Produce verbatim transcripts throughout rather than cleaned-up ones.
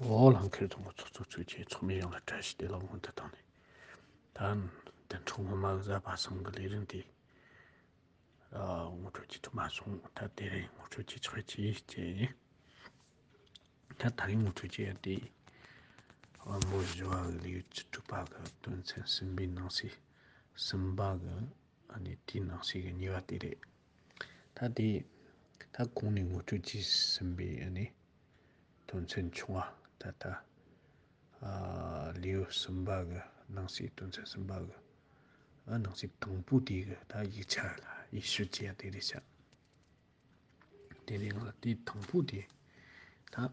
འོ་ལང་ཁེར་དང་གི་ཚོགས་གཙོ་གཙོས་ཀྱི་ཚོགས་མི་ཡོངས་ལ་བཀྲ་ཤིས་བདེ་ལེགས་སྔོན་དུ་བཏང་ནས། ད་བདུན་ཕྲག་སྔོན་མ་གི་གཟའ་པ་སངས་གི་ལས་རིམ་དེ་ཨ་ངོ་སྤྲོད་བྱེད་ཐུབ་མ་སོང་། ད་དེ་རིང་ངོ་སྤྲོད་བྱེད་ཆོག་ཅེས་བྱས་ཡིན། ད་ད་རིང་ངོ་སྤྲོད་བྱེད་ཡ་དེ་དབང་པོ་བཞི་པ་གི་ལེའུ་བཅུ་དྲུག་པ་གི་དོན་ཚན་གསུམ་པའི་ནང་གསེས་གསུམ་པ་གི་ཨ་ནི་དེའི་ནང་གསེས་གི་གཉིས་པ་དེ་རེད། ད་དེ་ད་གོང་ནས་ངོ་སྤྲོད་བྱས་ཟིན་པའི་ཨ་ནི་དོན་ཚན་ཆུང་བ་ད་ལྟ་ཨ་ལེའུ་གསུམ་པ་གི་ནང་གསེས་དོན་ཚན་གསུམ་པ་གི་ཨ་ནང་གསེས་དང་པོ་དེ་གི་ད་ཡིག་ཆ་ལ་ཡིག་སྤྱོད་བྱེད་ཡ་དེ་རེད་ཤག་དེ་ནས་ང་དེ་དང་པོ་དེ་ད་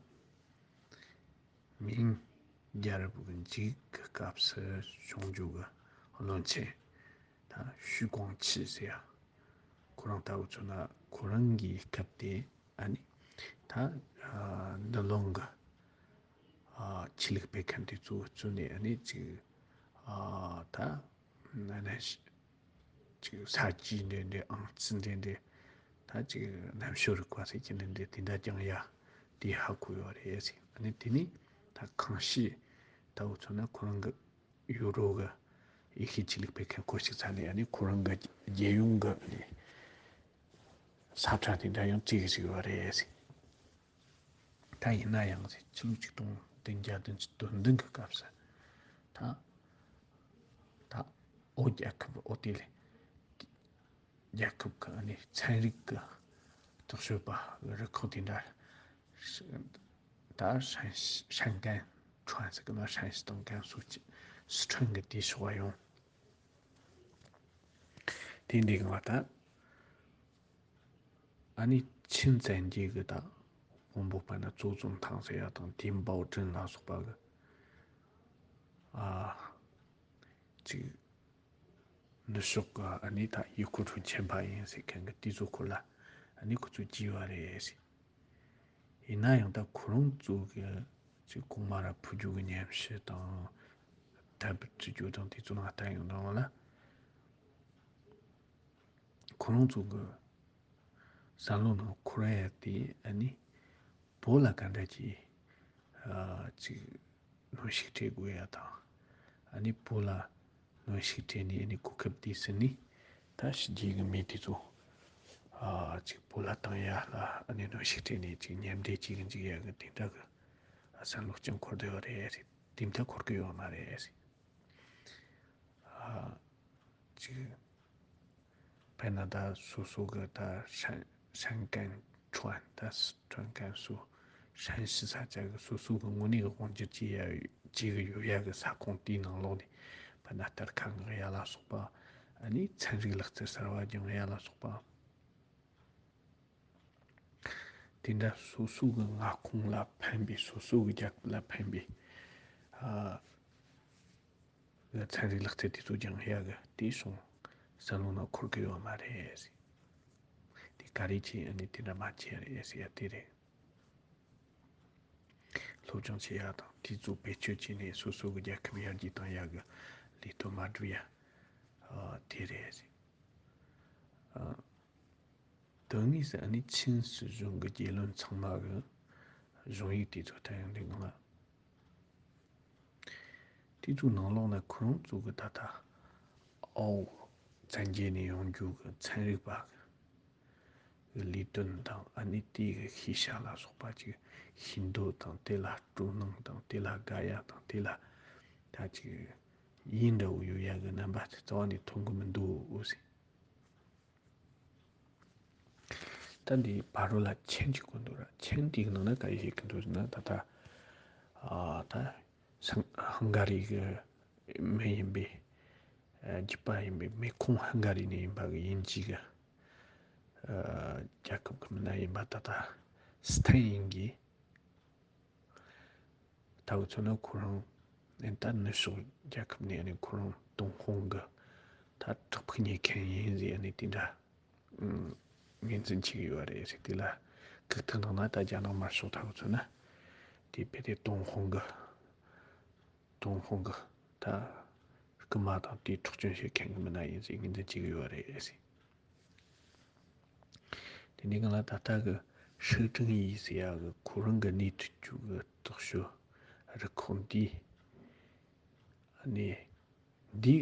མིང་རྒྱལ་པོ་གི་འཇིག་གི་སྐབས་སུ་བྱུང་རྒྱུ་གི་བློན་ཆེན་ད་ཞུས་ཀོང་ཆི་ཟེར་ཡ། ཁོ་རང་ལྟ་བུ་ཚོ་ན་ཁོ་རང་གི་སྐབས་དེ་ཨ་ནི་ད་འདུལ་བློན་གི་ཆོས་ལུགས་སྤེལ་མཁན་དེ་ཚོ་བཙུགས་ནས་ཨ་ནི་ཅིག་ད་ཅིག་ས་བཅུའི་འདྲེ་འདྲེ་ཨང་རྩིས་འདྲེ་འདྲེ་ད་ཅིག་རྣམ་དཔྱོད་རིག་པ་ཟེར་གྱི་འདྲེ་འདྲེ་དེ་འདྲ་སྦྱང་ཡ་དེ་ཧ་གོ་ཡོད་རེད་ཟེར། ཨ་ནི་དེ་ནི་ད་ཁང་ཤིས་ལྟ་བུ་ཚོ་ན་ཁོ་རང་གི་ཡུ་རོ་གི་ཡེ་ཤུའི་ཆོས་ལུགས་སྤེལ་མཁན་སྐོར་ཞིག་ཚ་ནས་ཨ་ནི་ཁོ་རང་གི་རྒྱལ་ཡོངས་གི་ཨ་ནི་ས་ཁྲ་དེ་འདྲ་ཡང་བྲིས་ཀྱི་ཞིག་ཡོད་རེད་ཟེར། ད་ཡིན་ན་ཡང་ཟེར་ཕྱི་ལོ་ཆིག་སྟོང་བདུན་བརྒྱ་བདུན་ཅུ་དོན་བདུན་གྱི་སྐབས་སུ་ད་ད་ཨོ་རྒྱལ་ཁབ་ཨོ་སྟེ་ལེ་རྒྱལ་ཁབ་ཀྱི་ཨ་ནི་ཚན་རིག་གི་རྟོག་ཞིབ་པ་རུ་ཁག་དེ་འདྲ་ད་ཧྲན་ཧྲན་ཀན་ཁྲོན་ཟེར་གི་ན་ཧྲན་ཞི་དང་ཀན་སུའུ་སི་ཁྲོན་གི་དེ་ཕྱོགས་ཡོང་དེ་འདི་གང་ལ་ད། ཨ་ནི་ཆིན་བཙན་རྒྱལ་གྱི་དང་དབང་པོ་དཔལ་ན་ཙོ་ཙུང་ཐང་ཟེར་ཡ་དང་ཏིན་པའོ་ཀྲིན་ལ་སོགས་པ་གི་ཨ་ཅིག་ནུབ་ཕྱོགས་ཀྱི་ཨ་ནི་ད་ཡུལ་སྐོར་ཁྲོད་ཆེན་པ་ཡིན་ཟེར་མཁན་གྱི་དེ་ཚོ་སྐོར་ལ་ཨ་ནི་ཁོ་ཚོས་བྲིས་པ་རེད་ཟེར། ཡིན་ན་ཡང་ད་ཁོ་རང་ཚོ་གི་ཅིག་གོང་མ་ར་ཕུ་རྒྱུ་གི་ཉམས་ཞིབ་དང་དར་སྤེལ་བྱེད་རྒྱུ་དང་དེ་ཚོ་ལ་ལྟ་ཡོང་དང་ལ། ཁོ་རང་ཚོ་གི་བསམ་བློ་ནང་འཁོར་ཡ་དེ་ཨ་ནི་བོད་ལ་ག་འདྲ་གྱི་ཨ་ཅིག་གནོན་ཤུགས་སྤྲད་དགོས་ཡ་དང་། ཨ་ནི་བོད་ལ་གནོན་ཤུགས་སྤྲད་ནས་ཨ་ནི་གོ་སྐབས་དེ་ཟིན་ནས་ད་ཕྱི་རྒྱལ་གི་མི་དེ་ཚོ་ཨ་ཅིག་བོད་ལ་བཏང་ཡ་ལ་ཨ་ནི་གནོན་ཤུགས་སྤྲད་ནས་ཅིག་མཉམ་འབྲེལ་བྱེད་གི་འཇུག་ཡ་གི་དེ་འདྲ་གི་བསམ་བློ་ཅང་འཁོར་བསྡད་ཡོད་རེད། དེ་འདྲ་འཁོར་གི་ཡོད་མ་རེད། ཨ་ཅིག་དཔེར་ན་ད་སོ་སོ་གི་ད་ཧྲན་ཧྲན་ཀན་ཁྲོན་ད་ཁྲོན་ཀན་སུའུ་ཧྲན་ཞི་ས་ཆ་གི་སོ་སོ་གི་དངོས་གནས་གི་དབང་སྒྱུར་བྱེད་ཡ་བྱེད་གི་ཡོད་ཡ་གི་ས་ཁོངས་དེའི་ནང་ལོགས་ནས་དཔེར་ན་གཏེར་ཁ་མངགས་ཡ་ལ་སོགས་པ། ཨ་ནི་ཚན་རིག་ལག་རྩལ་གསར་བ་སྦྱོང་ཡ་ལ་སོགས་པ། དེ་འདྲ་སོ་སོ་གི་མངའ་ཁོངས་ལ་ཕན་པའི་སོ་སོ་གི་རྒྱལ་ཁབ་ལ་ཕན་པའི་ཨ་ཚན་རིག་ལག་རྩལ་དེ་ཚོ་སྦྱང་ཡག་གི་དེ་སོང་བསམ་བློ་ནང་འཁོར་གི་ཡོད་མ་རེད། དེ་ག་རེ་བྱས་ཨ་ནི་དེ་འདྲ་མ་བྱས་རེད་ཟེར་ཡ་དེ་རེད། སློབ་སྦྱོང་བྱེད་ཡ་དང་དེ་ཚོ་བེད་སྤྱོད་བྱས་ནས་སོ་སོ་གི་རྒྱལ་ཁབ་ཡར་རྒྱས་བཏང་ཡག་གི་ལས་དོན་མ་སྒྲུབ་ཡ་དེ་རེད་ཟེར། དོན་དངོས་སུ་ཨ་ནི་ཆིན་སྲིད་གཞུང་གི་རྒྱལ་བློན་ཚང་མ་གི་གཞུང་ཡིག་དེ་ཚོ་ལྟ་ཡོང་དུས་སྒང་ལ། དེ་ཚོའི་ནང་ལོགས་ན་ཁོ་རང་ཚོ་གི་ད་ལྟ་ཨའོ་བཙན་རྒྱལ་ནས་ཡོང་རྒྱུ་གི་ཚན་རིག་པ་གི་ལས་དོན་དང་ཨ་ནི་དེ་གི་ཤེས་བྱ་ལ་སོགས་པ་ཅིག་ཤེས་འདོད་དང་དེ་ལ་སྤྲོ་སྣང་དང་དེ་ལ་དགའ་ཡ་དང་དེ་ལ་ད་ཅིག་ཡིད་འདྲ་བོ་ཡོད་ཡ་གི་རྣམ་པ་དེ་རྩ་བ་ནས་མཐོང་གི་མི་འདུག་ཟེར། ད་འདི་ཕ་རོལ་ལ་ཆེན་གཅིག་གོ་འདུག་ར། ཆེན་དེའི་ནང་ན་ག་རེ་བཤད་ཀྱི་འདུག་ཟེར་ན། ད་ལྟ་ཨ་ད་ཧང་ག་རི་གི་མི་ཡིན་པའི་ཨ་རྒྱུད་པ་ཡིན་པའི་མི་ཁོང་ཧང་ག་རི་ནས་ཡིན་པ་གི་དབྱིན་ཇི་གི་ཨ་རྒྱལ་ཁབ་གི་མི་སྣ་ཡིན་པ་ད་ལྟ་སི་ཐན་ཡིན་གི། ལྟ་བུ་མཚོན་ན་ཁོ་རང་ཨ་ནི་ད་ནུབ་ཕྱོགས་རྒྱལ་ཁབ་ནས་ཨ་ནི་ཁོ་རང་ཏུན་ཧོང་གི་ད་བྲག་ཕུག་རྙེད་མཁན་ཡིན་ཟེར་ཨ་ནི་དེ་འདྲ་ངོས་འཛིན་བྱེད་ཀྱི་ཡོད་རེད་ཟེར། དེ་ལ་གུག་ཐག་འདང་ན་ད་རྒྱ་ནག་དམར་ཤོག་ལྟ་བུ་མཚོན་ན་དེ་དཔེ་དེ་ཏུན་ཧོང་གི་ཏུན་ཧོང་གི་ད་རྐུན་མ་དང་དེའི་འཕྲོག་བཅོམ་བྱེད་མཁན་གྱི་མི་སྣ་ཡིན་ཟེར་ངོས་འཛིན་བྱེད་ཀྱི་ཡོད་རེད་ཟེར། དེ་འདྲའི་སྒང་ལ་ད་ལྟ་གི་ཧྲི་ཀྲིང་ཡི་ཟེར་ཡ་གི་ཁོ་རང་གི་གནས་ཐུབ་རྒྱུ་གི་རྟོག་ཞིབ་ རུ་ཁག་འདི་ནས་འདི་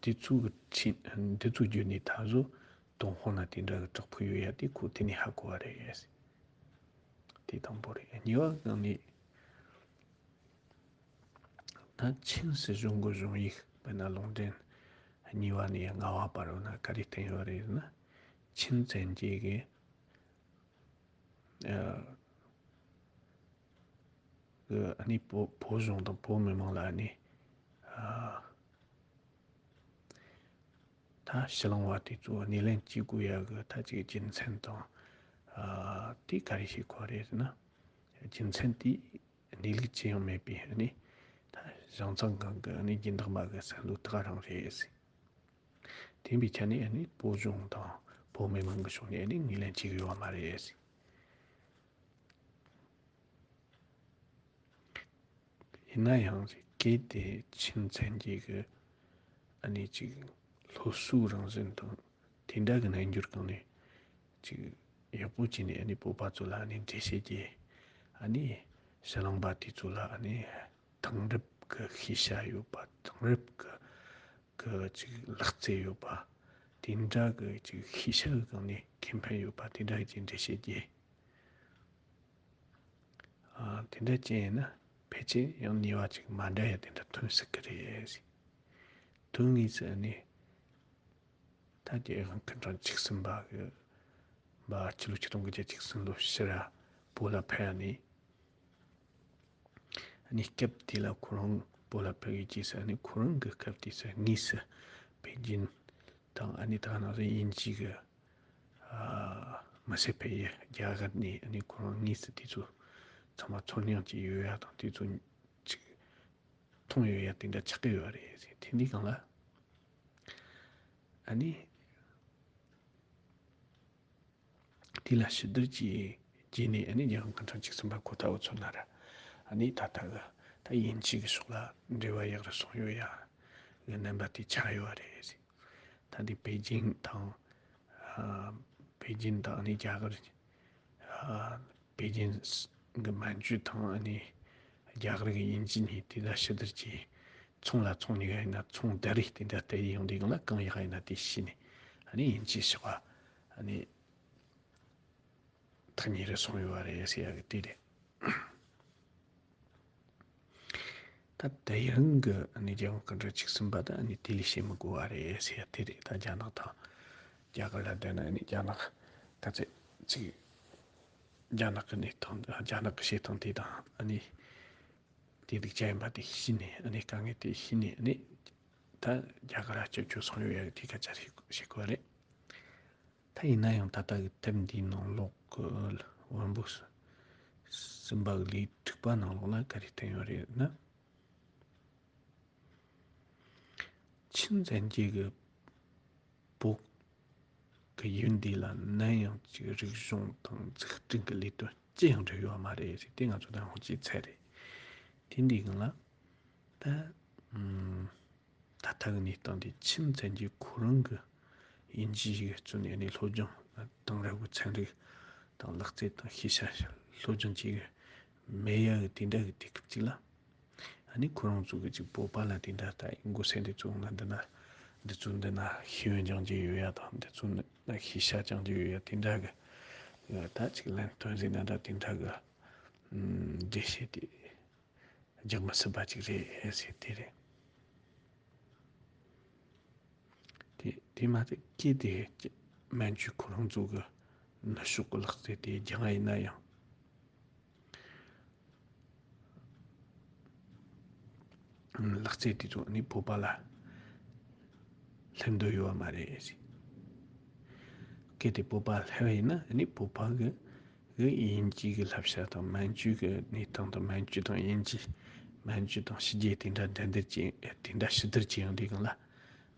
འདི་ཚོ་གི་ཆེད་འདི་ཚོ་བརྒྱུད་ནས་ད་གཟོད་ཏུན་ཧོང་ན་དེ་འདྲ་གི་བྲག་ཕུག་ཡོད་ཡ་དེ་ཁོ་དེ་ནས་ཧ་གོ་བ་རེད། དེ་དང་པོ་རེད། གཉིས་པ་གང་ནས། ད་ཆིན་སྲིད་གཞུང་གི་གཞུང་ཡིག་དཔེར་ན་ལུང་འདྲེན་གཉིས་པ་ནས་ལྔ་བ་བར་ན་ག་རེ་བསྟན་ཡོད་རེད་ཟེར་ན། ཆིན་བཙན་རྒྱལ་གྱིས་ཨ་གི་ཨ་ནི་བོད་བོད་གཞུང་དང་བོད་མི་མང་ལ་ཨ་ནི་ཨ་ད་ཕྱི་གླིང་བ་དེ་ཚོ་སྣེ་ལེན་བྱེད་དགོས་ཡ་གི་ད་ཅིག་རྒྱུ་མཚན་དང་ཨ་དེ་ག་རེ་བྱེད་དགོས་རེད་ཟེར་ན། རྒྱུ་མཚན་དེ་གནས་ལུགས་ཅི་ཡང་མེད་པའི་ནི་ད་བྱང་ཙང་ཁང་གི་ནི་སྦྱིན་བདག་མ་གི་བསམ་བློ་ད་ག་རང་རེད་ཟེར། དེ་ཡིན་པའི་ཆ་ནས་ནི་བོད་གཞུང་དང་བོད་མི་མང་གི་ཕྱོགས་ནས་ནི་ངོས་ལེན་བྱེད་ཀྱི་ཡོད་མ་རེད་ཟེར། ཡིན་ན་ཡང་གལ་ཏེ་ཆིན་བཙན་རྒྱལ་གི་ཨ་ནི་ཅིག་སློབ་གསོའི་རང་བཞིན་དང་དེ་འདྲ་གི་རྣལ་འབྱོར་གང་ནས་ཅིག་ཡག་པོ་བྱས་ནས་ཨ་ནི་བོད་པ་ཚོ་ལ་ཨ་ནི་འགྲེལ་བཤད་རྒྱས། ཨ་ནི་ཕྱི་གླིང་པ་དེ་ཚོ་ལ་ཨ་ནི་དེང་རབས་ཀྱི་ཤེས་བྱ་ཡོད་པ། དེང་རབས་ཀྱི་ཀྱི་ཅིག་ལག་རྩལ་ཡོད་པ། དེ་འདྲ་གི་ཅིག་ཤེས་བྱ་གི་སྒང་ནས་ཁེ་ཕན་ཡོད་པ་དེ་འདྲ་གི་ཅིག་འགྲེལ་བཤད་རྒྱས། ཨ་དེ་འདྲ་ཅན་ཡིན་ན་ཕལ་ཆེར་ཡང་ནུས་པ་ཅིག་མ་འདྲ་ཡ་དེ་འདྲ་ཐོན་སྲིད་ཀྱི་རེད། དོན་དངོས་སུ་ནི་ད་རྒྱལ་ཡོངས་སྐུ་ཕྲེང་བཅུ་གསུམ་པ་གི་པ་ཕྱི་ལོ་ཆིག་སྟོང་དགུ་བརྒྱ་བཅུ་གསུམ་ལོ་ཕྱི་ར་བོད་ལ་ཕེབས་ནས། ཨ་ནི་སྐབས་དེ་ལ་ཁོ་རང་བོད་ལ་ཕེབས་ཡོད་ཀྱི་ས་ནི་ཁོ་རང་གི་སྐབས་དེ་ས་དངོས་སུ་པེ་ཅིན་དང་ཨ་ནི་ད་ནང་བཞིན་དབྱིན་ཇི་གི་ཨ་མི་སེར་ཕེབས་ཡས་རྒྱ་གར་ནས་ཨ་ནི་ཁོ་རང་དངོས་སུ་དེ་ཚོ་ཚང་མ་ཚོར་སྣང་བྱས་ཡོད་ཡ་དང་དེ་ཚོ་ཅིག་མཐོང་ཡོད་ཡ་དེ་འདྲ་ཆགས་ཀྱི་ཡོད་རེད་ཟེར། དེ་འདི་སྒང་ལ་ཨ་ནི། དེ་ལ་ཕྱི་བསྡུར་གྱིས་རྗེས་ནས་ཨ་ནི་རྒྱལ་ཡོངས་སྐུ་ཕྲེང་བཅུ་གསུམ་པ་ཁོ་ཐག་བུ་ཚོ་ན་ར་ཨ་ནི་ད་ལྟ་གི་ད་དབྱིན་ཇི་གི་ཕྱོགས་ལ་འབྲེལ་བ་ཡག་རུ་སོང་ཡོད་ཡ་གི་རྣམ་པ་དེ་ཆགས་ཡོད་རེད། ད་འདི་པེ་ཅིང་དང་ཨ་པེ་ཅིང་དང་ཨ་ནི་རྒྱ་གར་ཨ་པེ་ཅིང་གི་མན་ཇུ་དང་ཨ་ནི་རྒྱ་གར་གི་དབྱིན་ཇི་གཉིས་དེ་ལ་ཕྱི་བསྡུར་གྱིས་ཚོང་ལ་ཚོང་གཉིས་ཀ་ཡིན་ན་ཚོང་ད་རེས་དེ་འདྲ་བལྟས་ཡོང་དུས་སྒང་ལ་གང་ཡག་ཡིན་ན་དེ་ཤེས་ནས་ཨ་ནི་དབྱིན་ཇིའི་ཕྱོགས་ཨ་ནི། ཐག་ཉེ་རུ་སོང་ཡོད་པ་རེད་ཟེར་ཡ་གི་དེ་རེད། ད་དེ་རིང་གི་ཨ་ནི་རྒྱལ་ཡོངས་སྐུ་ཕྲེང་བཅུ་གསུམ་པ་ད་ཨ་ནི་དེ་ལས་བྱེད་མི་དགོས་པ་རེད་ཟེར་ཡ་དེ་རེད། ད་རྒྱ་ནག་དང་རྒྱ་གར་ལ་བསྡུར་ན་ཨ་ནི་རྒྱ་ནག་ད་ཚེ་ཚིག་རྒྱ་ནག་གི་གནས་སྟངས་རྒྱ་ནག་གི་བྱེད་སྟངས་དེ་དང་ཨ་ནི་དེ་སྡུག་ཅག་ཡིན་པ་དེ་ཤེས་ནས་ཨ་ནི་དཀའ་ངལ་དེ་ཤེས་ནས་ཨ་ནི་ད་རྒྱ་གར་ལ་སྐྱོབ་བཅོལ་སོང་ཡོད་ཡ་གི་དེ་སྐད་ཆ་རེད་ཞུ་དགོས་པ་རེད། ད་ཡིན་ན་ཡང་ད་ལྟ་གི་དེབ་འདིའི་ནང་ལོགས་ཀྱི་དབོན་པོ་གསུམ་པ་གི་ལེའུ་དྲུག་པ་ནང་ལོགས་ལ་ག་རེ་བསྟན་ཡོད་རེད་ན། ཆིན་བཙན་རྒྱལ་གྱི་བོད་ཀྱི་ཡུལ་འདི་ལ་ནམ་ཡང་ཅིག་རིག་གཞུང་དང་འཛུགས་སྐྲུན་གྱི་ལས་དོན་ཅི་ཡང་འབྲེལ་ཡོད་མ་རེད་ཟེར་དེ་ང་ཚོ་ད་ཧོང་ཅིག་ཚད་རེད། དེ་འདི་གང་ལ་ད་ཨམ། ད་ལྟ་གི་གནས་སྟངས་འདི་ཆིན་བཙན་རྒྱལ་ཁོ་རང་གི་དབྱིན་ཇི་ཞིག་བཙུགས་ནས་ནི་སློབ་སྦྱོང་དེང་རབས་ཀྱི་ཚན་རིག་དང་ལག་རྩལ་དང་ཤེས་བྱ་སློབ་སྦྱོང་བྱེད་ཀྱི་མེད་ཡ་གི་དེ་འདྲ་གི་དུས་སྐབས་ཅིག་ལ་ཨ་ནི་ཁོ་རང་ཚོ་གི་ཅིག་བོད་པ་ལ་དེ་འདྲ་ལྟ་མགོ་སེང་འདི་ཚོ་ང་འདི་ན་འདི་ཚོ་འདི་ན་ཤེས་ཡོན་སྦྱང་རྒྱུ་ཡོད་ཡ་དང་འདི་ཚོ་ན་ཤེས་བྱ་སྦྱང་རྒྱུ་ཡོད་ཡ་དེ་འདྲ་གི་ད་ཅིག་ལན་སྟོན་ཟིན་ན་འདྲ་དེ་འདྲ་གི་འགྲེལ་བཤད་དེ། རྒྱག་མི་སྲིད་པ་ཅིག་རེད་ཟེར་དེ་རེད། དེ་དེ་མ་ཟད་སྐད་དེ་མན་ཇུ་ཁོ་རང་ཚོ་གི་ནུབ་ཕྱོགས་ཀྱི་ལག་རྩལ་དེ་སྦྱང་ཡིན་ན་ཡང་། ལག་རྩལ་དེ་ཚོ་ནི་བོད་པ་ལ་སླེབས་འདོད་ཡོད་པ་མ་རེད་ཟེར། གལ་ཏེ་བོད་པ་སླེབས་པ་ཡིན་ན་ནི་བོད་པ་གི་གི་དབྱིན་ཇི་གི་བསླབ་བྱ་དང་མན་ཇུ་གི་གནས་སྟངས་དང་མན་ཇུ་དང་དབྱིན་ཇི་མན་ཇུ་དང་ཕྱི་རྒྱལ་དེ་འདྲ་འགྲན་བསྡུར་བྱེད་དེ་འདྲ་ཕྱི་བསྡུར་བྱེད་ཡོང་དུས་སྒང་ལ་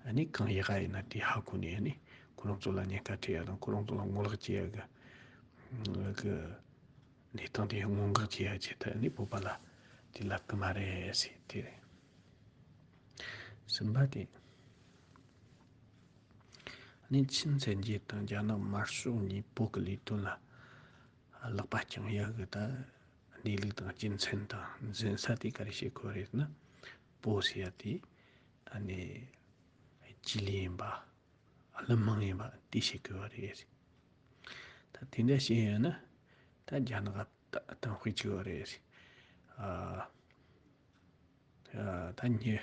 ཨ་ནི་གང་ཡག་ག་ཡིན་ན་དེ་ཧ་གོ་ནས་ཨ་ནི་ཁོ་རང་ཚོ་ལ་ཉེན་ཁ་འཕྲད་ཡ་དང་ཁོ་རང་ཚོ་ལ་ངོ་ལོག་བྱེད་ཡ་གི་གི་གནས་སྟངས་དེ་སྔོན་འགོག་བྱེད་ཡ་ཆེད་དུ་ཨ་ནི་བོད་པ་ལ་དེ་ལབ་གི་མ་རེད་ཟེར་དེ་རེད། གསུམ་པ་དེ། ནི་ཆིན་བཙན་རྒྱལ་དང་རྒྱ་ནག་དམར་ཤོག་གཉིས་བོད་ཀྱི་ལས་དོན་ལ་ལག་པ་བརྐྱངས་ཡག་གི་ད་ གནས་ལུགས་དང་རྒྱུ་མཚན་དང་འཛིན་ས་དེ་ག་རེ་བཤད་དགོས་རེད་ན། པོ་ཟེར་ཡ་དེ་ཨ་ནི་རྗེས་ལུས་ཡིན་པ། ཀླུ་མང་ཡིན་པ་དེ་བཤད་དགོས་པ་རེད། ད་དེ་འདྲ་བཤད་ཡོད་ན་ད་རྒྱ་ནག་ག་ད་དང་དཔེ་བྱས་པ་རེད། ཨ་ཨ་ད་ཉེ་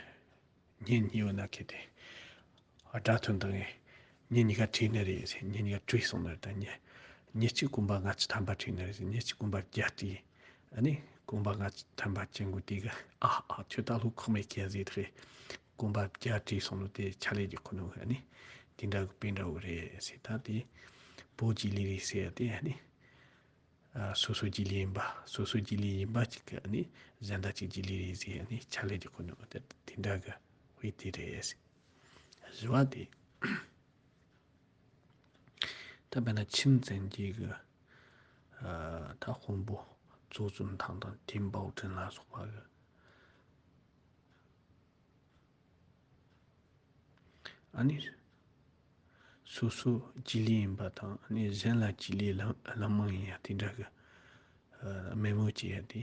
ཉེ་ཉེ་བ་ན་ཁེ་དེ་སྒྲ་ཐོན་དང་ངས་ཉེ་གཉིས་ཀ་བྲིས་ནི་རེད་ཟེར། ཉེ་གཉིས་ཀ་བྲིས་སོང་ནི་རེད། ད་ཉེ་ཉེ་གཅིག་གོམ་པ་ལྔ་བཅུ་ཐམ་པ་བྲིས་ནི་རེད་ཟེར། ཉེ་གཅིག་གོམ་པ་བརྒྱ་བྲིས། ཨ་ནི་གོམ་པ་ལྔ་བཅུ་ཐམ་པ་ཅན་གོ་དེ་གི་ཨ་ཨ་ཁྱོད་ད་ལོ་ཁོག་མེད་ཁྱེད་ཟེར་ཐག་གོམ་པ་བརྒྱ་བྲིས་སོང་ནོ་དེ་ཆ་ལས་ཀྱི་ཁོ་ནོ་ཨ་ནི་དེ་འདྲ་གི་དཔེ་འདྲ་བོ་རེད་ཟེར། ད་དེ་པོ་རྗེས་ལུས་རེད་ཟེར་ཡ་དེ་ཨ་ནི། ཨ་སོ་སོ་རྗེས་ལུས་ཡིན་པ། སོ་སོ་རྗེས་ལུས་ཡིན་པ་གཅིག་གི་ནི་གཞན་དག་ཅིག་རྗེས་ལུས་རེད་ཟེར་ནི་ཆ་ལས་ཀྱི་ཁོ་ནོ་དེ་དེ་འདྲ་གི་དཔེ་དེ་རེད། བཞི་བ་དེ། ད་དཔེར་ན་ཆིན་བཙན་རྒྱལ་གི་ཨ་ད་དཔོན་པོ་ཙོ་ཙུན་ཐང་དང་ཐིན་པའོ་ཁྲིན་ལ་སོགས་པ་གི་ཨ་ནི། སོ་སོ་རྗེས་ལུས་ཡིན་པ་དང་ཨ་ནི་གཞན་ལ་རྗེས་ལུས་ལམ་ལམ་མང་ཡིན་ཡ་དེ་འདྲ་གི་ཨ་དམོད་མོ་བྱེད་ཡ་དེ་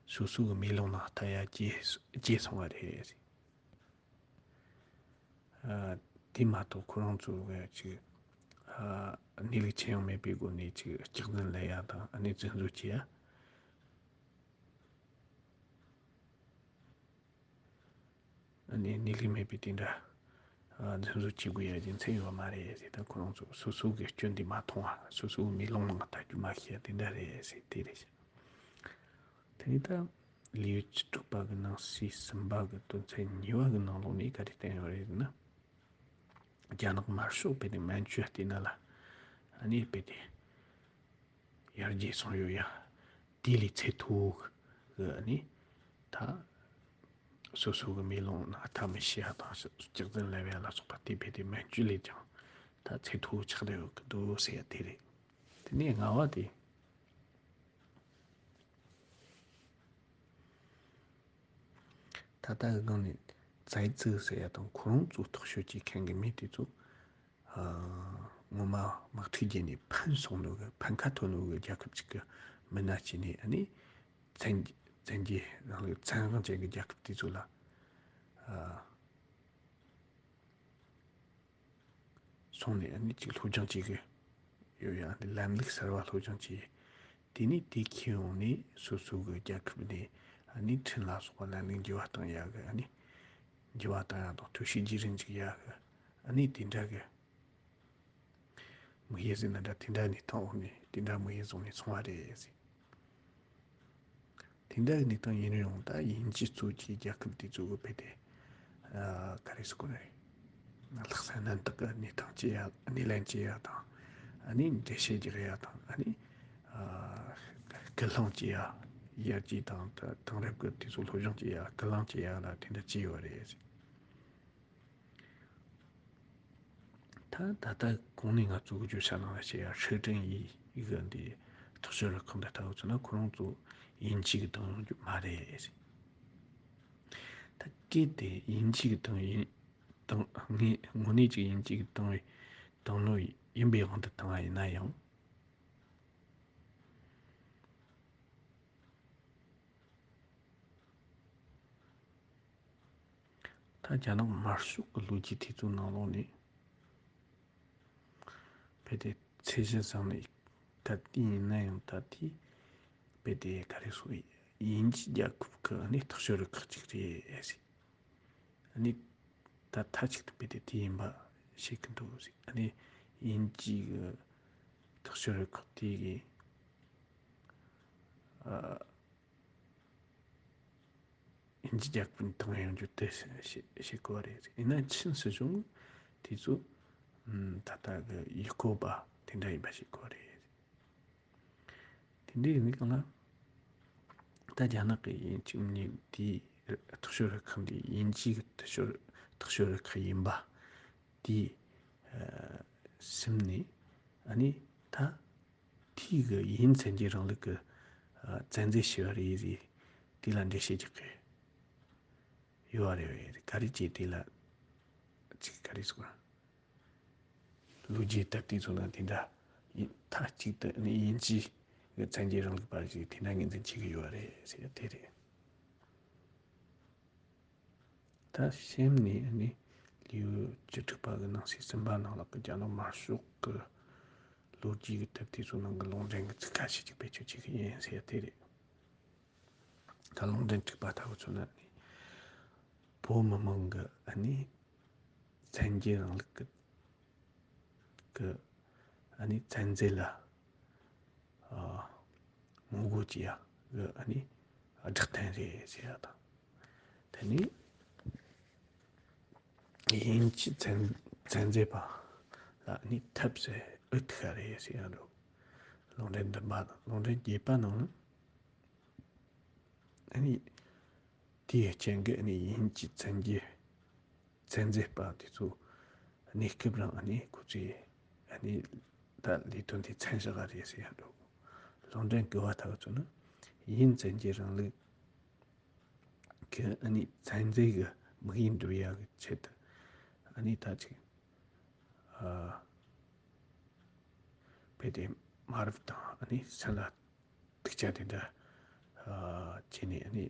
སོ་སོ་གི་མེ་ལོང་ནང་ལྟ་ཡ་བརྗེད་བརྗེད་སོང་བ་རེད། ཨ་དེ་མ་གཏོགས་ཁོ་རང་ཚོ་གི་ཅིག་ཨ་གནས་ལུགས་ཆེ་ཡང་མེད་པའི་སྒོ་ནས་ཅིག་སྐྱག་རྫུན་ལབ་ཡ་དང་ཨ་ནི་བཙན་བཟོ་བྱེད་ཡ། ཨ་ནི་གནས་ལུགས་མེད་པའི་དེ་འདྲ་ཨ་རྫུན་བཟོ་བྱེད་དགོས་ཡ་རྒྱུ་མཚན་ཡོད་མ་རེད་ཟེར། ད་ཁོ་རང་ཚོ་སོ་སོ་གི་སྐྱོན་དེ་མ་མཐོང་བ། སོ་སོའི་མེ་ལོང་ནང་ལྟ་རྒྱུ་མ་ཤེས་ཡ་དེ་འདྲ་རེད་ཟེར། དེ་རེད་ཤག་དེ་ནས་ད་ལེའུ་བཅུ་དྲུག་པ་གི་ནང་གསེས་གསུམ་པ་གི་དོན་ཚན་གཉིས་པ་གི་ནང་ལོགས་ནས་ག་རེ་བསྟན་ཡོད་རེད་ཟེར་ན། རྒྱ་ནག་དམར་ཤོག་དཔེ་དེ་མན་ཇུ་བལྟས་ན་ལ་ཨ་ནི་དཔེ་དེ། ཡར་རྒྱས་སོང་ཡོད་ཡ། དེ་ལས་ཚད་མཐོ་བོ་གི་ནི་ད་སོ་སོ་གི་མེ་ལོང་ནང་ལྟ་མི་ཤེས་ཡ་དང་སྐྱག་རྫུན་ལབ་ཡ་ལ་སོགས་པ་དེ་བས་དེ་མན་ཇུ་ལས་ཀྱང་ད་ཚད་མཐོ་བོ་ཆགས་བསྡད་ཡོད་གི་འདུག་ཟེར་ཡ་དེ་རེད། དེ་ནས་ལྔ་བ་དེ། ད་ལྟ་གི་སྒང་ནས་ཙའི་ཙི་ཟེར་ཡ་དང་ཁོ་རང་ཚོ་ཐག་གཅོད་བྱེད་མཁན་གི་མི་དེ་ཚོ། ཨ་ངོ་མ་དམག་འཁྲུག་བརྒྱབ་ནས་ཕམ་སོང་ནོ་གི་ཕམ་ཁ་ཐོན་ནོ་གི་རྒྱལ་ཁབ་ཅིག་གི་མི་སྣ་བྱས་ནས་ཨ་ནི་བཙན་བཙན་རྒྱལ་རང་ལུགས་བཙན་དབང་ཅན་གྱི་རྒྱལ་ཁབ་དེ་ཚོ་ལ་ཨ་སོང་ནས་ཨ་ནི་ཅིག་སློབ་སྦྱོང་བྱེད་གི་ཡོད་ཡ། ཨ་ནི་ལམ་ལུགས་གསར་བ་སློབ་སྦྱོང་བྱས། དེ་ནས་དེ་ཁྱེར་ཡོང་ནས་སོ་སོ་གི་རྒྱལ་ཁབ་ནས་ཨ་ནི་ཁྲིམས་ལ་སོགས་པ་ལམ་ལུགས་འགྱུར་བ་བཏང་ཡ་གི་ཨ་ནི་འགྱུར་བ་བཏང་ཡ་དང་ཐོར་ཞིག་བརྗེ་རེས་འཇུག་ཡ་གི་ཨ་ནི་དེ་འདྲ་གི་དམིགས་ཡུལ་ཟེར་ན་འདྲ་དེ་འདྲ་ནས་བཏང་འོང་ནས་དེ་འདྲ་དམིགས་ཡུལ་བཟུང་ནས་སོང་བ་རེད་ཟེར། དེ་འདྲ་གི་གནས་སྟངས་ཡིན་རུང་ད་དབྱིན་ཇི་གཙོས་ཀྱི་རྒྱལ་ཁབ་དེ་ཚོ་གི་དཔེ་དེ་ཨ་ག་རེ་ཟེར་དགོས་རེད། ལྷག་བསམ་རྣམ་དག་གི་གནས་སྟངས་བྱེད་ཡ་སྣེ་ལེན་བྱེད་ཡ་དང་ཨ་ནི་འགྲེལ་བཤད་རྒྱག་ཡ་དང་ཨ་ནི་ཨ་སྐུལ་སློང་བྱེད་ཡ། ཡར་རྒྱས་དང་དེང་རབས་ཀྱི་དུས་ཚོད་སློབ་སྦྱོང་བྱེད་ཡ་སྐུལ་སློང་བྱེད་ཡ་ལ་དེ་འདྲ་བྱས་ཡོད་རེད། ད་ད་ལྟ་གོང་ནས་ང་ཚོ་གི་བརྗོད་བྱ་ནང་ལ་བཤད་ཡ་ཧྲི་ཀྲིན་ཡི་གི་འདི་ཐག་གཅོད་རུ་ཁག་འདི་ལྟ་བུ་ཚོ་ན་ཁོ་རང་ཚོ་དབྱིན་ཇི་གི་བཏང་ཡོང་རྒྱུ་མ་རེད། ད་གལ་ཏེ་དབྱིན་ཇི་གི་བཏང་ཡིན་བཏང་ངས་དངོས་གནས་ཀྱི་དབྱིན་ཇི་གི་བཏང་བའི་བཏང་ནོ་ཡིན་པའི་དབང་དུ་བཏང་བ་ཡིན་ན་ཡང་། ད་རྒྱ་ནག་དམར་ཤོག་གི་ལོ་རྒྱུས་དེ་ཚོའི་ནང་ལོགས་ནས་དཔེ་དེ་ཚད་གཞི་བཟུང་ནས་ད་ལྟ་ཡིན་ན་ཡང་ད་ལྟའི་དཔེ་དེ་ག་རེ་ཟེར། དབྱིན་ཇི་རྒྱལ་ཁབ་ཀྱི་ནི་ཐག་གཅོད་རུ་ཁག་ཅིག་རེད་ཟེར། ཨ་ནི་ད་མཐའ་གཅིག་ཏུ་དཔེ་དེ་དེ་ཡིན་པ་ཤེས་ཀྱི་འདུག་ཟེར། ཨ་ནི་དབྱིན་ཇི་གི་ཐག་གཅོད་རུ་ཁག་དེ་གི་ཨ། དབྱིན་ཇི་རྒྱལ་ཁབ་ནས་བཏང་ཡོང་རྒྱུ་དེ་ཤེས་ཤེས་དགོས་པ་རེད། ཡིན་ན་ཆིན་སྲིད་གཞུང་དེ་ཚོ་ད་ལྟ་གི་ཡུལ་སྐོར་བ་དེ་འདྲ་ཡིན་པ་ཤེས་དགོས་པ་རེད། དེ་འདྲ་ཡིན་དུས་གང་ལ་ད་རྒྱ་ནག་གི་དབྱིན་ཇི་ནི་དེའི་ཐག་གཅོད་རུ་ཁག་འདི་དབྱིན་ཇིའི་ཐག་གཅོད་ཐག་གཅོད་རུ་ཁག་ཡིན་པ་དེ་སེམས་ནས་ཨ་ནི་ད། དེའི་གི་དབྱིན་བཙན་རྒྱལ་རིང་ལུགས་ཀྱི་ཨ་བཙན་འཛུལ་བྱས་པ་རེད་ཟེར། དེ་ལ་འགྲེལ་བཤད་རྒྱག་གི་ཡོད་རེད། ག་རེ་བྱས་དེ་ལ་ཅིག་ག་རེ་ཟེར། ལོ་རྒྱུས་དེབ་དེ་ཚོ་ན་དེ་འདྲ་ཡིན། མཐའ་གཅིག་ཏུ་ནི་དབྱིན་ཇི་ གི་བཙན་རྒྱལ་རིང་ལུགས་པ་ཞིག་དེ་འདྲ་ངོས་འཛིན་བྱེད་ཀྱི་ཡོད་རེད་ཟེར་ཡ་དེ་རེད། ད་གཤམ་ནས་ཨ་ནི་ལེའུ་བཅུ་དྲུག་པ་གི་ནང་གསེས་གསུམ་པ་ནང་ལོགས་ཀྱི་རྒྱ་ནག་དམར་ཤོག་གི་ལོ་རྒྱུས་ཀྱི་དེབ་དེ་ཚོ་ནང་གི་ལུང་འདྲེན་གྱི་ཚིག་ཁ་ཤས་ཅིག་བེད་སྤྱོད་བྱེད་ཀྱི་ཡིན་ཟེར་ཡ་དེ་རེད། ད་ལུང་འདྲེན་དྲུག་པ་ལྟ་བུ་ཚོ་ནི་ཨ་ནི་བོད་མི་མང་གི་ཨ་ནི་བཙན་རྒྱལ་རིང་ལུགས་ཀྱི་གི་ཨ་ནི་བཙན་འཛུལ་ལ་ཨ་ངོ་རྒོལ་བྱེད་ཡ་གི་ཨ་ནི་སྒྲིག་ཐལ་རེད་ཟེར་ཡ་དང་། དེ་ནི་དབྱིན་ཇི་བཙན་བཙན་འཛུལ་པ་ལ་ཨ་ནི་ཐབས་ཟད་འུ་ཐུག་ག་རེད་ཟེར་ཡ་འདུག་ལུང་འདྲེན་བདུན་པ་དང་ལུང་འདྲེན་བརྒྱད་པ་ནང་ཨ་ནི་དེའི་རྐྱེན་གྱིས་ཨ་ནི་དབྱིན་ཇི་བཙན་རྒྱལ་བཙན་འཛུལ་པ་དེ་ཚོ་གནས་སྐབས་རིང་ཨ་ནི་ཁོ་ཚོས་ཨ་ནི་ད་ལས་དོན་དེ་མཚམས་བཞག་ག་རེད་ཟེར་ཡ་འདུག་ལུང་འདྲེན་དགུ་པ་ལྟ་བུ་ཚོ་ནི་དབྱིན་བཙན་རྒྱལ་རིང་ལུགས་ཀྱི་ཨ་ནི་བཙན་འཛུལ་གྱི་དམིགས་ཡུལ་འགྲུབ་ཡ་གི་ཆེད་དུ་ཨ་ནི་ད་ཅིག་ཨ་རྦད་དེ་མ་རབས་དང་ཨ་ནི་སེམས་ལ་སྡུག་ཅག་དེ་འདྲ་ཨ་བྱས་ནས་ཨ་ནི་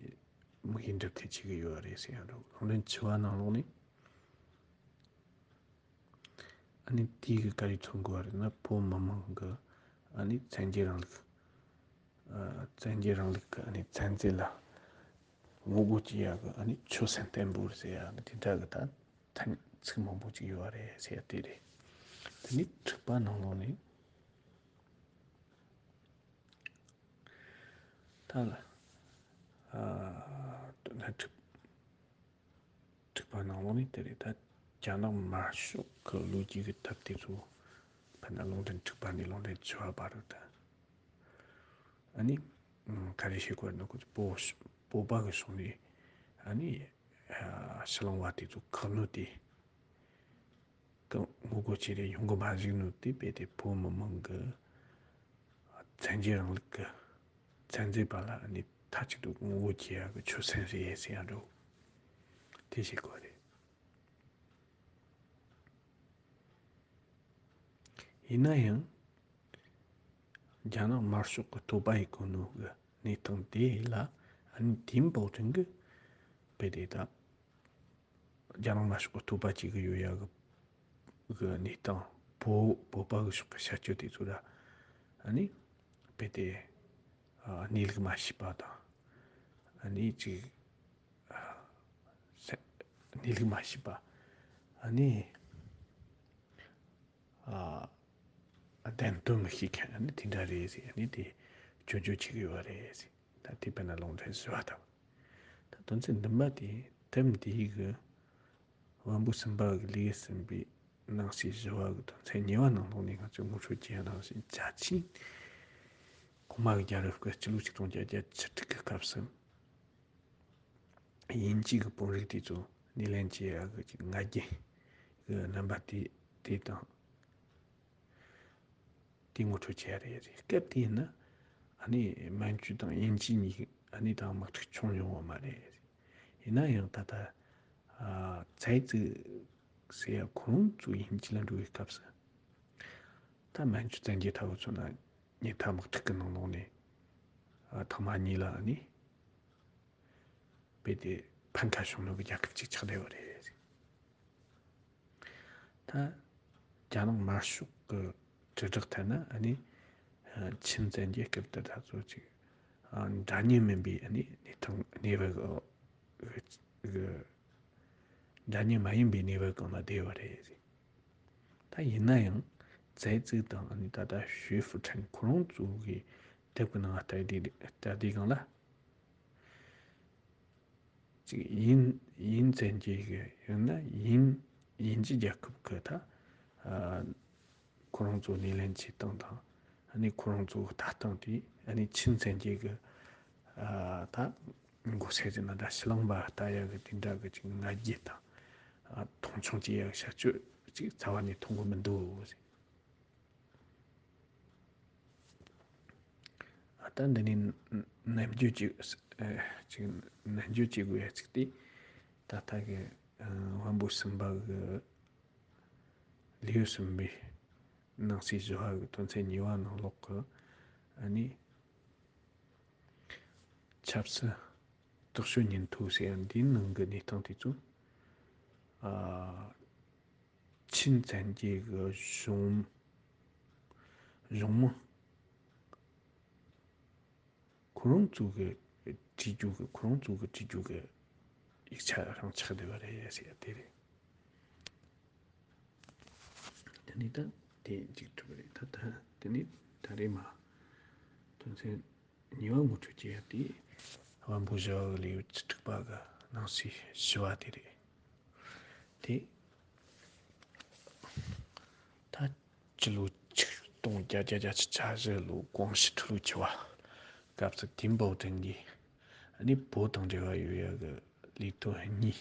དམིགས་ཡུལ་འགྲུབ་ཐབས་བྱེད་ཀྱི་ཡོད་རེད་ཟེར་ཡ་འདུག་ལུང་འདྲེན་བཅུ་པ་ནང་ལོགས་ནས་ཨ་ནི་དེའི་གི་ག་རེ་མཚོན་དགོས་པ་རེད་ན། བོད་མི་མང་གི་ཨ་ནི་བཙན་རྒྱལ་རིང་ལུགས་ཨ་བཙན་རྒྱལ་རིང་ལུགས་ཀྱི་ཨ་ནི་བཙན་འཛུལ་ལ་ངོ་རྒོལ་བྱེད་ཡ་གི་ཨ་ནི་ཆོད་སེམས་བརྟན་པོ་རེད་ཟེར་ཡ་གི་དེ་འདྲ་གི་ད་ཐེངས་ཚིག་མང་པོ་ཅིག་ཡོད་པ་རེད་ཟེར་ཡ་དེ་རེད། དེ་ནི་དྲུག་པ་ནང་ལོགས་ནས་ད་ལ་ཨ་དོན་དག་དྲུག་དྲུག་པ་ནང་ལོགས་ནས་དེ་རེད། ད་རྒྱ་ནག་དམར་ཤོག་གི་ལོ་རྒྱུས་ཀྱི་དེབ་དེ་ཚོ་དཔེར་ན་ལུང་འདྲེན་དྲུག་པ་ནས་ལུང་འདྲེན་བཅུ་པ་བར་དུ་ད་ཨ་ནི་ཨ་ག་རེ་བྱེད་དགོས་ན། ཁོ་ཚོ་བོད་བོད་པ་གི་ཕྱོགས་ནས་ཨ་ནི་ཨ་ཕྱི་གླིང་བ་དེ་ཚོ་ཁ་སྣོན་དེ་གི་ངོ་རྒོལ་བྱེད་རེ་ཡོང་གི་མ་བཞག་ནོ་དེ་རྦད་དེ་བོད་མི་མང་གི་བཙན་རྒྱལ་རིང་ལུགས་ཀྱི་བཙན་འཛུལ་པ་ལ་ཨ་ནི་མཐའ་གཅིག་ཏུ་ངོ་རྒོལ་བྱེད་ཡ་གི་ཆོད་སེམས་རེད་ཟེར་ཡ་འགྲོ། དེ་བྱེད་དགོས་རེད། ཡིན་ན་ཡང་རྒྱ་ནག་དམར་ཤོག་གི་བསྟོད་པ་ཡི་གོ་ནོ་གི་གནས་སྟངས་དེ་ལ་ཨ་ནི་དེའི་འབོར་ཐོན་གི་རྦད་དེ་ད་རྒྱ་ནག་དམར་ཤོག་གི་བསྟོད་པ་བྱེད་གི་ཡོད་ཡ་གི་གནས་སྟངས། བོད་བོད་པ་གི་ཕྱོགས་གི་བྱ་སྤྱོད་དེ་ཚོ་ལ་ཨ་ནི་རྦད་དེ་ཨ་གནས་ལུགས་མ་ཤེས་པ་དང་། ཨ་ནི་ཅིག་ཨ་གནས་ལུགས་མ་ཤེས་པ། ཨ་ནི་ཨ་བདེན་དོན་མི་ཤེས་མཁན་ཨ་ནི་དེ་འདྲ་རེད་ཟེར། ཨ་ནི་དེ་སྐྱོན་བརྗོད་བྱེད་ཀྱི་ཡོད་རེད་ཟེར། ད་དེ་དཔེར་ན་ལུང་འདྲེན་བཞི་པ་དང་། ད་དོན་ཚན་བདུན་པ་དེ་དེབ་འདིའི་གི་དབང་པོ་གསུམ་པ་གི་ལེའུ་གསུམ་པའི་ནང་གསེས་བཞི་པ་གི་དོན་ཚན་གཉིས་པ་ནང་ལོགས་ནས་ང་ཚོས་ངོ་སྤྲོད་བྱས་ཡ་ནང་བཞིན། རྒྱ་ཆེའི་གོང་མ་གི་རྒྱལ་རབས་ཀྱི་སྤྱི་ལོ་ཆིག་སྟོང་བརྒྱད་བརྒྱ་བཅུ་དྲུག་གི་སྐབས་སུ་དབྱིན་ཇི་གི་དཔོན་རིགས་དེ་ཚོ་སྣེ་ལེན་བྱེད་ཡ་གི་ཅིག་ང་རྒྱལ་གི་རྣམ་པ་དེ་དེ་དང་། དེ་ངོ་སྤྲོད་བྱས་རེད། རེད། སྐབས་དེ་ཡིན་ན་ཨ་ནི་མན་ཇུ་དང་དབྱིན་ཇི་གཉིས་ཨ་ནི་དང་དམག་འཁྲུག་བྱུང་ཡོང་བ་མ་རེད། ཡིན་ན་ཡང་ད་ལྟ་ཨ་ཙའི་ཙི་ཟེར་ཡ་ཁོ་རང་ཚོ་དབྱིན་ཇི་ལ་འགྲོ་བའི་སྐབས་སུ་ད་མན་ཇུ་བཙན་རྒྱལ་ལྟ་བུ་ཚོ་ན་ཉི་ཐ་དམག་འཁྲུག་གི་ནང་ལོགས་ནས་ཨ་ཐེངས་མ་གཉིས་ལ་ཨ་ནི་རྦད་དེ་ཕམ་ཁ་བྱུང་ནོ་གི་རྒྱལ་ཁབ་ཅིག་ཆགས་བསྡད་པ་རེད། ད་རྒྱ་ནག་དམར་ཤོག་གི་དྲིལ་བསྒྲགས་ཐད་ན་ཨ་ནི་ཨ་ཆིན་བཙན་རྒྱལ་སྐབས་དེ་ད་ཚོ་ཅིག་ཨ་འདྲ་མཉམ་མིན་པའི་ཨ་ནི་གནས་སྟངས་གནས་བབ་གི་གི་འདྲ་མཉམ་མ་ཡིན་པའི་གནས་བབ་གང་ལ་བསྡད་པ་རེད། ད་ཡིན་ན་ཡང་ཙའི་ཙི་དང་ཨ་ནི་ད་ལྟ་ཞུས་ཧྥུ་ཁྲེང་ཁོ་རང་ཚོ་གི་དེབ་ཀྱི་ནང་ལྟ་དུས་ལྟ་དུས་སྒང་ལ། ཅིག་དབྱིན་དབྱིན་བཙན་རྒྱལ་གྱི་ཡང་ན་དབྱིན་དབྱིན་ཇི་རྒྱལ་ཁབ་ཀྱི་ད་ཨ་ཁོ་རང་ཚོ་སྣེ་ལེན་བྱེད་སྟངས་དང་། ཨ་ནི་ཁོ་རང་ཚོ་ལྟ་སྟངས་དེ་ཨ་ནི་ཆིན་བཙན་རྒྱལ་གྱི་ཨ་ད་མགོ་སེར་ཟེར་ན་འདྲ། ཕྱི་གླིང་པ་ལྟ་ཡག་གི་དེ་འདྲ་གི་ཅིག་ང་རྒྱལ་དང་ཨ་མཐོང་ཆུང་བྱེད་ཡག་བྱ་སྤྱོད་ཅིག་རྩ་བ་ནས་མཐོང་གི་མི་འདུག་ཟེར། ཨ་ད་འདི་ནས་ནན་བརྗོད་ཅིག་ཨ་ཅིག་ནན་བརྗོད་བྱེད་དགོས་ཡ་ཅིག་དེ། ད་ལྟ་གི་ཨ་དབང་པོ་གསུམ་པ་གི་ལེའུ་གསུམ་པའི་ནང་གསེས་བཞི་པ་གི་དོན་ཚན་གཉིས་པ་ནང་ལོགས་གི་ཨ་ནི་ ཆབ་སྲིད་སྟོབས་ཤུགས་ཉིན་ཐོ་ཟེར་ཡ་འདིའི་ནང་གི་གནས་སྟངས་དེ་ཚོ། ཨ། ཆིན་བཙན་རྒྱལ་གི་གཞུང་གཞུང་མང་ཁོ་རང་ཚོ་གི་བྲིས་རྒྱུ་གི་ཁོ་རང་ཚོ་གི་བྲིས་རྒྱུ་གི་ཡིག་ཆ་རང་ཆགས་བསྡད་པ་རེད་ཟེར་ཡ་དེ་རེད། དེ་ནས་ད་དེ་གཅིག་གྲུབ་རེད། ད་ད་དེ་ནས་ད་རེས་མ་དོན་ཚན་གཉིས་པ་ངོ་སྤྲོད་བྱེད་ཡ་དེ་དབང་པོ་བྱ་བ་གི་ལེའུ་བཅུ་དྲུག་པ་གི་ནང་གསེས་བཞི་བ་དེ་རེད། དེ་ད་སྤྱི་ལོ་ཆིག་སྟོང་བརྒྱད་བརྒྱ་བརྒྱད་ཅུ་གྱ་བཞི་ལོ་ཀོང་ཞི་ཁྲི་ལོ་བཅུ་བ་སྐབས་སུ་ཏིན་པའོ་ཀྲིན་གྱིས་ཨ་ནི་བོད་དང་འབྲེལ་བ་ཡོད་ཡ་གི་ལས་དོན་གཉིས་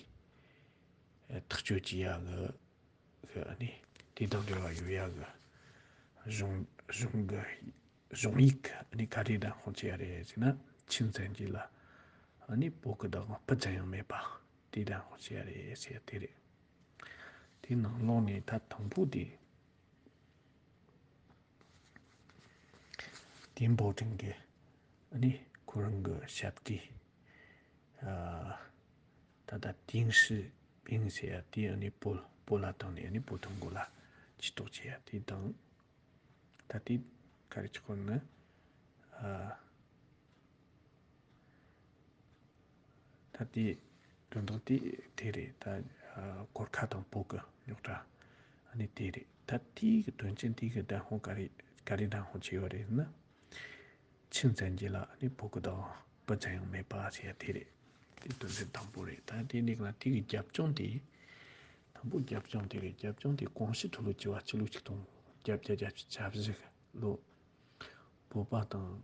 ཐག་གཅོད་བྱེད་ཡ་གི་གི་ཨ་ནི་དེ་དང་འབྲེལ་བ་ཡོད་ཡ་གི་གཞུང་གཞུང་གི་གཞུང་ཡིག་ཨ་ནི་ག་རེ་བདམས་དཔང་བྱས་ཡ་རེད་ཟེར་ན། ཆིན་བཙན་རྒྱལ་ལ་ཨ་ནི་བོད་གི་བདག་དབང་སྤུ་ཙམ་ཡང་མེད་པ་དེ་བདམས་དཔང་བྱས་ཡ་རེད་ཟེར་ཡ་དེ་རེད། དེ་ནང་ལོགས་ནས་ད་དང་པོ་དེ། ཏིན་པའོ་ཀྲིན་གྱི་ཨ་ནི་ཁོ་རང་གི་ཞབས་ཀྱིས་ཨ་ད་ལྟ་ཏིང་ཧྲི་པིང་ཟེར་ཡ་དེ་ཨ་ནི་བོད་བོད་ལ་བཏང་ནས་ཨ་ནི་བོད་དོན་སྐོར་ལ་ཇུས་གཏོགས་བྱེད་ཡ་དེ་དང་། ད་ལྟའི་ག་རེ་ཆགས་ནི་ཨ། ད་ལྟའི་དོན་དག་དེ་དེ་རེད། ད་ཨ་གོར་ཁ་དང་བོད་ཀྱི་རྙོག་དྲ་ཨ་ནི་དེ་རེད། ད་དེའི་གི་དོན་ཆེན་དེའི་གི་བདམས་དཔང་ག་རེ་ག་རེ་བདམས་དཔང་བྱས་ཡོད་རེད་ཟེར་ན། ཆིན་བཙན་རྒྱལ་ལ་ཨ་ནི་བོད་ཀྱི་བདག་དབང་སྤུ་ཙམ་ཡང་མེད་པ་ཟེར་ཡ་དེ་རེད། དེ་དོན་ཚན་དང་པོ་རེད། ད་དེ་ནས་ང་དེ་གི་རྒྱབ་ལྗོངས་དེ། དང་པོ་རྒྱབ་ལྗོངས་དེ་རེད། རྒྱབ་ལྗོངས་དེ་ཀོང་ཞི་ཁྲི་ལོ་བཅུ་བ་སྤྱི་ལོ་ཆིག་སྟོང་བརྒྱད་བརྒྱ་བརྒྱད་ཅུ་གྱ་བཞི་ལོ། བོད་པ་དང་།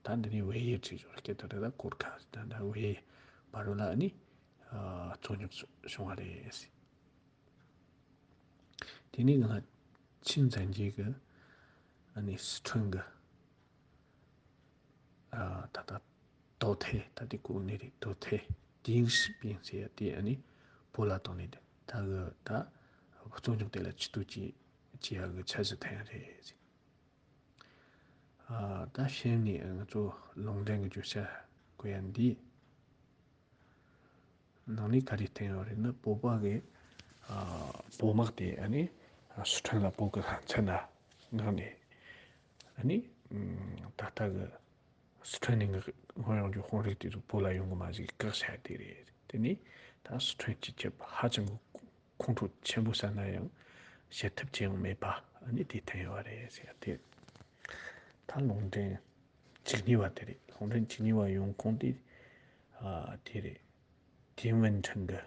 ད་འདི་ནས་ཝེ་ཡི་བྲིས་ཡོད་སྐད་དོད་རེད། ད་གོར་ཁ་ད་ད་ཝེ་ཡི་བར་ལ་ཨ་ནི་ཨ་རྩོད་རྙོག་བྱུང་བ་རེད། དེ་ནས་ང་ཆིན་བཙན་རྒྱལ་གྱི་ཨ་ནི་སི་ཁྲོན་གྱི་ཨ་ད་ད་ཏའོ་ཐའེ། ད་དེ་གོ་ནི་རེད། ཏའོ་ཐའེ་ཏིང་ཧྲི་པིང་ཟེར་ཡ་དེ་ཨ་ནི་བོད་ལ་བཏང་ནས་ད་གི་ད་རྩོད་རྙོག་དེ་ལ་ཇུས་གཏོགས་བྱེད་བྱེད་ཡ་གི་འཆར་གཞི་འཐེན་ཡ་རེད། ཨ་ད་གཞན་ནས་ང་ཚོ་ལུང་འདྲེན་གྱི་བརྗོད་བྱ་གོ་ཡ་འདི་ནང་ནས་ག་རེ་བསྟན་ཡོད་རེད་ན། བོད་པ་གི་ཨ་བོད་དམག་དེ་ཨ་ནི་སི་ཁྲོན་ལ་བོད་ཀྱི་ས་མཚམས་ལ་མངགས་ནས་ཨ་ནི་ད་ལྟ་གི་སི་ཁྲོན་ནས་སྔོན་ཡོང་རྒྱུ་དཔོན་རིགས་དེ་ཚོ་བོད་ལ་ཡོང་གི་མ་བཅུག་བཀག་བྱས་དེ་རེད། དེ་ནས་ད་སི་ཁྲོན་སྤྱི་ཁྱབ་ཧ་ཅང་གི་ཁོང་ཁྲོ་ཆེན་པོ་ཟ་ན་ཡང་བྱེད་ཐབས་ཅི་ཡང་མེད་པ་ཨ་ནི་དེ་བསྟན་ཡོད་རེད་ཟེར་ཡ་དེ། ད་ལུང་འདྲེན་བཅུ་གཉིས་པ་དེ་རེད། ལུང་འདྲེན་བཅུ་གཉིས་པ་ཡོང་ཁུངས་དེ་ཨ་དེ་རེད། ཏིན་ཝུན་ཁྲིན་གྱི་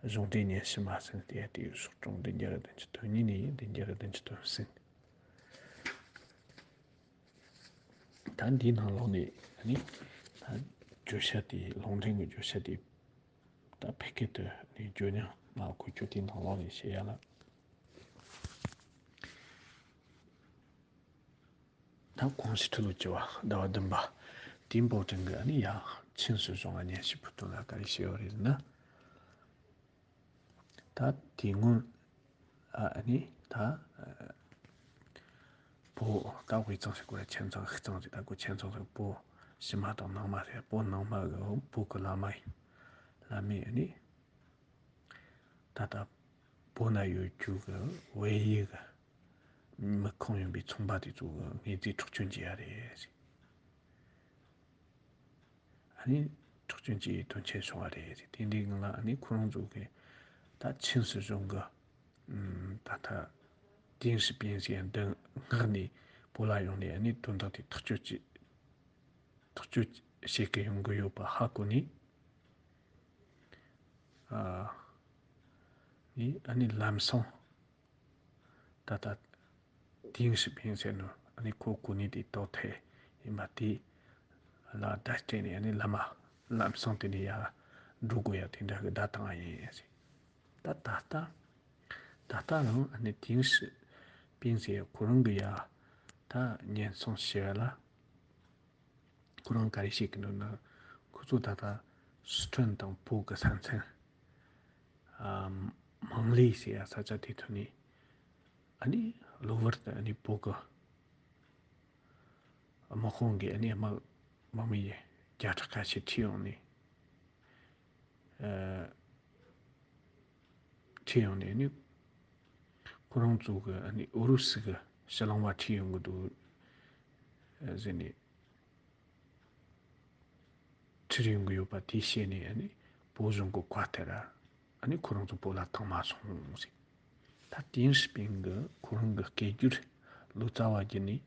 གཞུང་འབྲེལ་སྙན་ཞུ་མ་ཟིན་ཏེ་དེའི་སོག་གྲངས་བདུན་བརྒྱ་དང་བདུན་ཅུ་དོན་གཉིས་ནས་བདུན་བརྒྱ་དང་བདུན་ཅུ་དོན་གསུམ། ད་འདིའི་ནང་ལོགས་ནས་ནི་ད་བརྗོད་བྱ་དེ་ལུང་འདྲེན་གྱི་བརྗོད་བྱ་དེ་ད་ཕ་སྐད་དུ་ནི་བརྗོད་སྙིང་མ་གོ་རྒྱུ་དེའི་ནང་ལོགས་ནས་བཤད་ཡ་ལ། ད་ཀོང་ཞི་ཁྲི་ལོ་བཅུ་བ་ཟླ་བ་བདུན་པ་ཏིན་པའོ་ཀྲིན་གྱིས་ནི་ཡང་ཆིན་སྲིད་གཞུང་ལ་སྙན་ཞུ་ཕུལ་དོན་ལ་ག་རེ་བཤད་ཡོད་རེད་ཟེར་ན། ད་དེ་སྔོན་ཨ་ནི་ད་བོད་ད་དབུས་གཙང་ཞིག་གོ་ཆེན་ཚང་ཤིག་གཙང་ཞིག་ད་གོ་ཆེན་ཚང་ཞིག་བོད་ཕྱི་མ་དང་ནང་མ་རེད། བོད་ནང་མ་གི་བོད་གི་བླ་མ་ཡིན། བླ་མས་ཨ་ནི་ད་ལྟ་བོད་ན་ཡོད་རྒྱུ་གི་ཝེ་ཡི་གི་མི་ཁོངས་ཡིན་པའི་ཚོང་པ་དེ་ཚོ་གི་དངོས་རྫས་འཕྲོག་བཅོམ་བྱས་ཡ་རེད། ཨ་ནི་འཕྲོག་བཅོམ་བྱས་ཡའི་དོན་རྐྱེན་བྱུང་བ་རེད། དེ་འདྲའི་སྒང་ལ་ཨ་ནི་ཁོ་རང་ཚོ་གི་ད་ཆིན་སྲིད་གཞུང་གི་ད་ལྟ་ཏིང་ཧྲི་པིང་ཟེར་འདི་མངགས་ནས་བོད་ལ་ཡོང་ནས་ཨ་ནི་དོན་དག་དེ་ཐག་གཅོད་བྱེད་ཐག་གཅོད་བྱེད་གི་ཡོང་གི་ཡོད་པ་ཧ་གོ་ནས། ཨ་ནི་ཨ་ནི་ལམ་སང་ད་ལྟ་ཏིང་ཧྲི་པིང་ཟེར་ནོ་ཨ་ནི་ཁོ་གོ་གནས་དེ་ཏའོ་ཐའེ་ཡིན་པ་དེ་ལ་བརྡ་སྤྲད་ནས་ཨ་ནི་ལམ་མ་ལམ་སང་དེ་ནས་ཡར་འགྲོ་དགོས་ཡ་དེ་འདྲ་གི་བརྡ་བཏང་བ་ཡིན་ཟེར། ད་ད་ལྟ་ད་ལྟ་རང་ཨ་ནི་ཏིང་ཧྲི་པིང་ཟེར་ཁོ་རང་གི་ཡ་ད་ཉེན་སྲུང་བྱེད་ཡ་ལ། ཁོ་རང་ག་རེ་བཤད་ཀྱི་འདུག་ན། ཁོ་ཚོ་ད་ལྟ་སི་ཁྲོན་དང་བོད་ཀྱི་ས་མཚམས་ཨམ་མང་ལེ་ཟེར་ཡ་ས་ཆ་དེ་ཐོན་ནས་ཨ་ནི་གློ་བུར་དུ་ཨ་ནི་བོད་ཀྱི་དམག་དཔུང་གིས་ཨ་ནི་དམག་དམག་མི་ཡི་ བརྒྱ་ཕྲག་ཁ་ཤས་ཁྲིད་ཡོང་ནས། ཨ། ཁྲིད་ཡོང་ནས་ནི། ཁོ་རང་ཚོ་གི་ཨ་ནི་ཨུ་རུ་སུ་གི་ཕྱི་གླིང་བ་ཁྲིད་ཡོང་གི་འདུག་ཟེར་ནས། ཁྲིད་ཡོང་གི་ཡོད་པ་དེ་ཤེས་ནས་ཨ་ནི་བོད་གཞུང་གི་བཀའ་ལྟར་ཨ་ནི་ཁོ་རང་ཚོ་བོད་ལ་ཐོན་མ་སོང་ཟེར། ད་ཏིང་ཧྲི་པིན་གི་ཁོ་རང་གི་སྐད་སྒྱུར་ལོ་ཙཱ་བ་བརྒྱུད་ནས།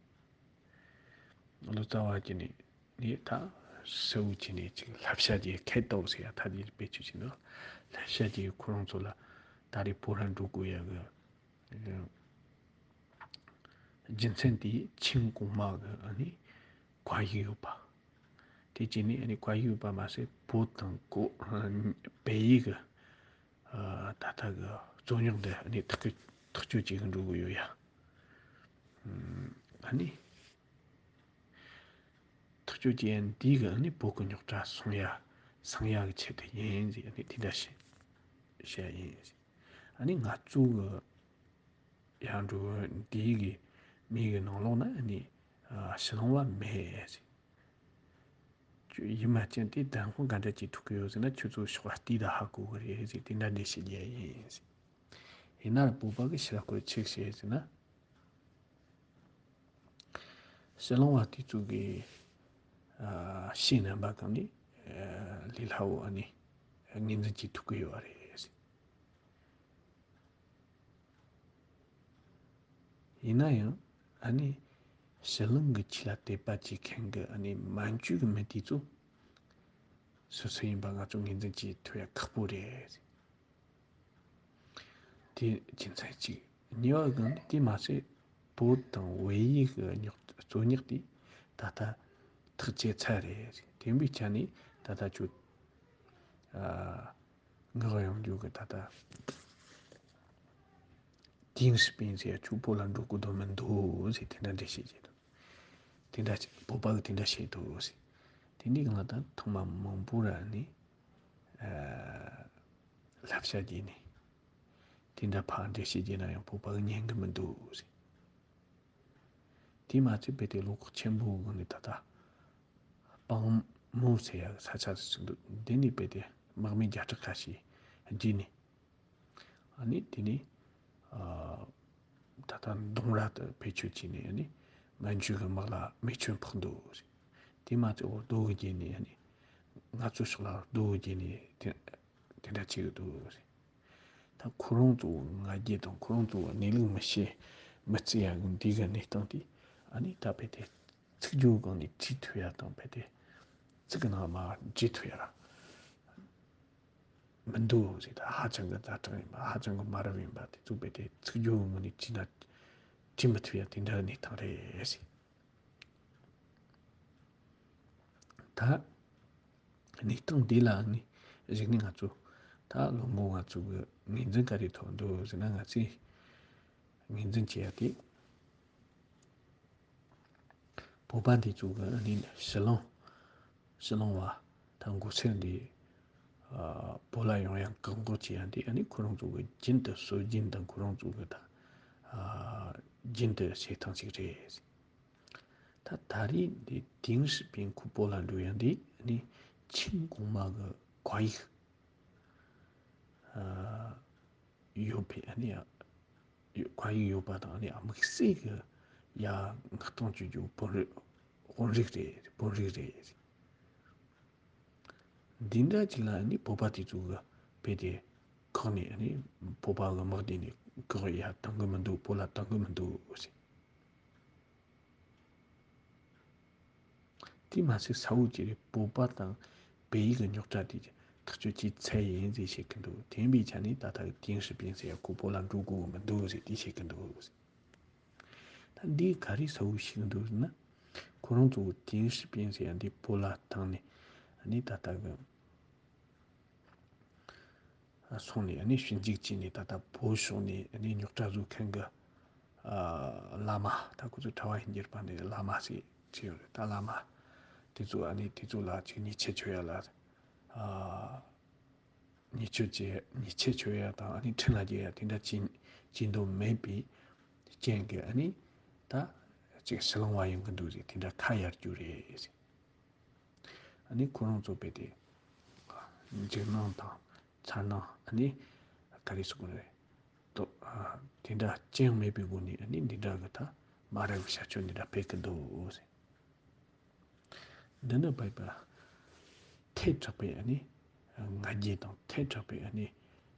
ལོ་ཙཱ་བ་བརྒྱུད་ནས་ནས་ད་གསལ་བོ་བྱས་ནས་ཅིག་བསླབ་བྱ་ཅིག་ཁེལ་ཏོག་ཟེར་ཡ་ཐ་དད་བེད་སྤྱོད་བྱས་འདུག་བསླབ་བྱ་ཅིག་ཁོ་རང་ཚོ་ལ་ད་རེས་བོད་རང་འགྲོ་དགོས་ཡ་གི་རྒྱུ་མཚན་དེ་ཆིང་གོང་མ་གི་ཨ་ནི་བཀའ་ཡིག་ཡོད་པ། དེ་བྱས་ནས་ཨ་ནི་བཀའ་ཡིག་ཡོད་པ་མ་ཟད་བོད་དང་གོ་བལ་ཡུལ་གི་ད་ལྟ་གི་རྩོད་རྙོག་འདི་ཨ་ནི་ཐག་གཅོད་ཐག་གཅོད་བྱེད་གི་འགྲོ་གི་ཡོད་ཡ། ཨ་ནི། ཐག་གཅོད་བྱེད་ཡ་འདི་གི་ཨ་ནི་བོད་གི་རྙོག་དྲ་སངས་ཡ་སངས་ཡ་གི་ཆེད་དུ་ཡིན་ཟེར་ཨ་ནི་དེ་འདྲ་བཤད་བཤད་ཡིན་ཟེར། ཨ་ནི་ང་ཚོ་གི་ཡར་འགྲོ་འདི་གི་མི་གི་ནང་ལོགས་ན་ཨ་ནི་ཕྱི་གླིང་བ་མེད་ཟེར། ཁྱོད་ཡིན་མ་ཅན་དེ་དང་ཁོང་ག་འདྲ་བྱེད་ཐུབ་ཀྱི་ཡོད་ཟེར་ན་ཁྱོད་ཚོ་ཕྱོགས་བལྟས་ད་ཧ་གོ་གི་རེད་ཟེར་དེ་འདྲ་འདྲ་བཤད་རྒྱུ་ཡིན་ཟེར། ཡིན་ན་བོད་པ་གི་ཕྱིར་སྐོར་ཆེ་བཤད་ཟེར་ན། ཕྱི་གླིང་བ་དེ་ཚོ་གི་ཨ་ཕྱི་རྣམ་པ་གང་ནས་ཨ་ལས་སླ་བོ་ཨ་ནི་ངོས་འཛིན་བྱེད་ཐུབ་ཀྱི་ཡོད་རེད། ཡིན་ན་ཡང་ཨ་ནི་ཕྱི་གླིང་གི་ཆོས་ལ་དད་པ་བྱེད་མཁན་གི་ཨ་ནི་མན་ཇུ་གི་མི་དེ་ཚོ་སོ་སོ་ཡིན་པ་ང་ཚོ་ངོས་འཛིན་བྱེད་ཐུབ་ཡ་ཁག་པོ་རེད། དེ་རྒྱུ་མཚན་གཅིག་གཉིས་པ་གང་ནི་དེ་མ་ཟད་བོད་དང་བལ་ཡུལ་གྱི་རྙོག་རྩོད་རྙོག་དེ་ད་ལྟ་ཐག་བཅད་ཚར་རེད། དེ་འབའི་ཆ་ནས་ད་ལྟ་ཁྱོད་ཨ་ངག་ཡོང་རྒྱུ་གི་ད་ལྟ་ཏིང་ཧྲི་པིན་ཟེར་ཁྱོད་བོད་ལ་འགྲོ་དགོས་དོན་མི་འདུག་ཟེར་དེ་འདྲ་འདྲ་བཤད་ཀྱི་འདུག་དེ་འདྲ་བོད་པ་གི་དེ་འདྲ་བཤད་འདུག་ཟེར། དེ་འདྲའི་གང་ལ་ད་ཐེངས་མ་མང་པོ་ར་ནི་ཨ་བསླབ་བྱ་བརྒྱུད་ནས། དེ་འདྲ་ཕར་འགྲེལ་བཤད་བརྒྱབ་ན་ཡང་བོད་པ་གིས་ཉན་གི་མི་འདུག་ཟེར། དེ་མ་ཚད་དཔེ་དེ་བློ་ཁོག་ཆེན་པོ་གི་ནི་ད་ལྟ་སྤང་མོ་ཟེར་ཡ་གི་ས་ཆ་ཟིག་འདུག་འདི་ནས་དཔེ་དེ་དམག་མི་བརྒྱ་ཕྲག་ཁ་ཤས་བརྒྱུད་ནས། ཨ་ནི་དེ་ནས་ཨ་ད་ལྟ་མདུང་ར་དེ་བེད་སྤྱོད་བྱས་ནས་ཨ་ནི་མན་ཇུ་གི་དམག་ལ་རྨས་སྐྱོན་ཕོག་འདུག་ཟེར། དེ་མ་ཚད་འོ་རྡོ་གི་བརྒྱབ་ནས་ཨ་ནི་ང་ཚོ་ཕྱོགས་ལ་རྡོ་གི་བརྒྱབ་ནས་དེ་དེ་འདྲ་བྱེད་གི་འདུག་ཟེར། ད་ཁོ་རང་ཚོ་ང་རྒྱལ་དང་ཁོ་རང་ཚོ་གནས་ལུགས་མི་ཤེས་མི་བརྩི་ཡ་གི་འདི་གི་གནས་སྟངས་དེ་ཨ་ནི་ད་དཔེ་དེ་ཚིག་སྦྱོར་སྒང་ནས་བྲིས་ཐུབ་ཡ་དང་དཔེ་དེ་ཚིག་གི་ནང་མར་བྲིས་ཐུབ་ཡ་མི་འདུག་ཟེར། ད་ཧ་ཅང་གི་ཛ་དྲག་ཡིན་པ་ཧ་ཅང་གི་དམའ་རབ་ཡིན་པ་དེ་ཚོ་དཔེ་དེ་ཚིག་སྦྱོར་སྒང་ནས་བྲིས་ན་བྲིས་མི་ཐུབ་ཡ་དེ་འདྲ་གི་གནས་སྟངས་རེད་ཟེར། ད་གནས་སྟངས་འདི་ལ་ནི་གཞིགས་ནས་ང་ཚོ་ད་བློན་པོ་ང་ཚོ་གི་ངོས་འཛིན་ག་རེ་ཐོབ་འདུག་ཟེར་ན། ང་ཚོས་ངོས་འཛིན་བྱེད་ཡ་དེ་བོད་པ་འདི་ཚོ་གི་ནི་ཕྱི་གླིང་ཕྱི་གླིང་བ་ད་མགོ་སེར་འདི་ཨ་བོད་ལ་ཡོང་ཡ་བཀག་འགོག་བྱེད་ཡ་འདི་ཨ་ནི་ཁོ་རང་ཚོ་གི་རྒྱུན་དུ་སྲོལ་རྒྱུན་དང་ཁོ་རང་ཚོ་གི་ད་ཨ་རྒྱུན་དུ་བྱེད་སྟངས་ཤིག་རེད། ད་ད་རེས་འདི་ཏིང་ཧྲི་པིན་ཁོ་བོད་ལ་འགྲོ་ཡ་འདི་ནི་ཆིང་གོང་མ་གི་བཀའ་ཡིག་ཨ་ཡོད་པའི་ཨ་ནི་ཡ་བཀའ་ཡིག་ཡོད་པ་དང་ཨ་ནི་དམིགས་བསལ་གི་ཡ་མངགས་གཏོང་བྱེད་རྒྱུ་དཔོན་རིགས་དཔོན་རིགས་རེད། དཔོན་རིགས་རེད། འདི་འདྲ་ཅིག་ལ་ཨ་ནི་བོད་པ་དེ་ཚོ་གི་དཔེ་དེ་བཀག་ནས་ཨ་ནི་བོད་པ་གི་དམག་སྡེ་ནས་བཀག་ཡ་བཏང་གི་མི་འདུག་བོད་ལ་བཏང་གི་མི་འདུག་ཟེར། དེ་མ་ཟད་ས་འོག་གི་རིགས་བོད་པ་དང་བལ་ཡུལ་གྱི་རྙོག་དྲ་དེ་ཐག་གཅོད་བྱས་ཚར་ཡིན་ཟེར་བཤད་ཀྱི་འདུག་དེ་ཡིན་པའི་ཆ་ནས་ད་ལྟ་གི་ཏིང་ཧྲི་པིན་ཟེར་ཡ་ཁོ་བོད་ལ་འགྲོ་དགོས་ཀྱི་མི་འདུག་ཟེར་དེ་བཤད་ཀྱི་འདུག་ད་འདི་ག་རེ་ས་འོག་ཤིག་འདུག་ཟེར་ན། ཁོ་རང་ཚོ་ཏིང་ཧྲི་པིན་ཟེར་ཡ་འདི་བོད་ལ་བཏང་ནས་ཨ་ནི་ད་ལྟ་གི་སོང་ནས་ཨ་ནི་ཞིབ་འཇུག་བྱས་ནས་ད་ལྟ་བོད་ཕྱོགས་ནས་ཨ་ནི་རྙོག་དྲ་བཟོ་མཁན་གྱི་ཨ་བླ་མ། ད་ཁོ་ཚོ་གྲྭ་བ་ཡིན་གྱི་རེད་པ། འདི་བླ་མ་ཟེར་བྱས་ཡོད་རེད། ད་བླ་མ་དེ་ཚོ་ཨ་ནི་དེ་ཚོ་ལ་ཅིག་ཉེས་ཆད་གཅོད་ཡ་ལ་ཨ་ཉེས་ཆད་བཅད་ཉེས་ཆད་གཅོད་ཡ་དང་ཨ་ནི་ཁྲིམས་ལ་འགེལ་ཡ་དེ་འདྲ་བྱེད་བྱེད་འདོད་མེད་པའི་རྐྱེན་གྱིས་ཨ་ནི་ད་ཅིག་ཕྱི་གླིང་བ་ཡོང་གི་འདུག་ཟེར། དེ་འདྲ་ཁ་གཡར་རྒྱུ་རེད་ཟེར། ཨ་ནི་ཁོ་རང་ཚོ་དཔེ་དེ་འཇིགས་སྣང་དང་མཚར་སྣང་ཨ་ནི་ག་རེ་ཟེར་དགོས་རེད། དོ་ཨ་དེ་འདྲ་ཅི་ཡང་མེད་པའི་སྒོ་ནས་ཨ་ནི་འདི་འདྲ་གི་ད་མ་རབས་ཀྱི་བྱ་སྤྱོད་འདི་འདྲ་སྤེལ་གི་འདུག་ཟེར། འདི་ནི་བོད་པ་ཐལ་དྲགས་པའི་ཨ་ནི་ང་རྒྱལ་དང་ཐལ་དྲགས་པའི་ཨ་ནི་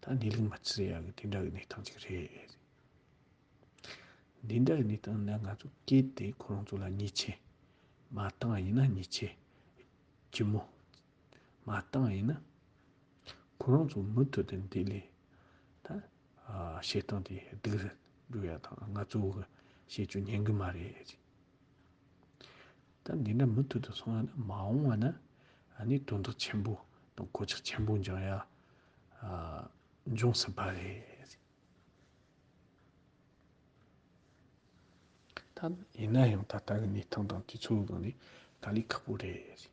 ད་གནས་ལུགས་མ་བརྩི་ཡ་གི་དེ་འདྲ་གི་གནས་སྟངས་ཅིག་རེད། འདི་འདྲ་གི་གནས་སྟངས་ན་ང་ཚོ་གལ་ཏེ་ཁོ་རང་ཚོ་ལ་ཉེས་ཆད་མ་བཏང་ཡིན་ན། ཉེས་ཆད་ལྗིད་མོ་མ་བཏང་ཡིན་ན། ཁོ་རང་ཚོ་མུ་མཐུད་དུ་འདི་ལས་ད་ཨ་བྱེད་སྟངས་དེ་སྡུག་རུ་འགྲོ་ཡ་དང་། ང་ཚོ་གི་བྱེད་སྤྱོད་ཉན་གི་མ་རེད། ད་འདི་འདྲ་མུ་མཐུད་དུ་སོང་ཡ་ན་མ་འོངས་པ་ན་ཨ་ནི་དོན་དག་ཆེན་པོ་དང་གོད་ཆག་ཆེན་པོ་འབྱུང་ཡ་ཨ་འབྱུང་སྲིད་པ་རེད། ད་ཡིན་ན་ཡང་ད་ལྟ་གི་གནས་སྟངས་དང་དུས་ཚོད་སྒང་ནས་དཀའ་ལས་ཁག་པོ་རེད།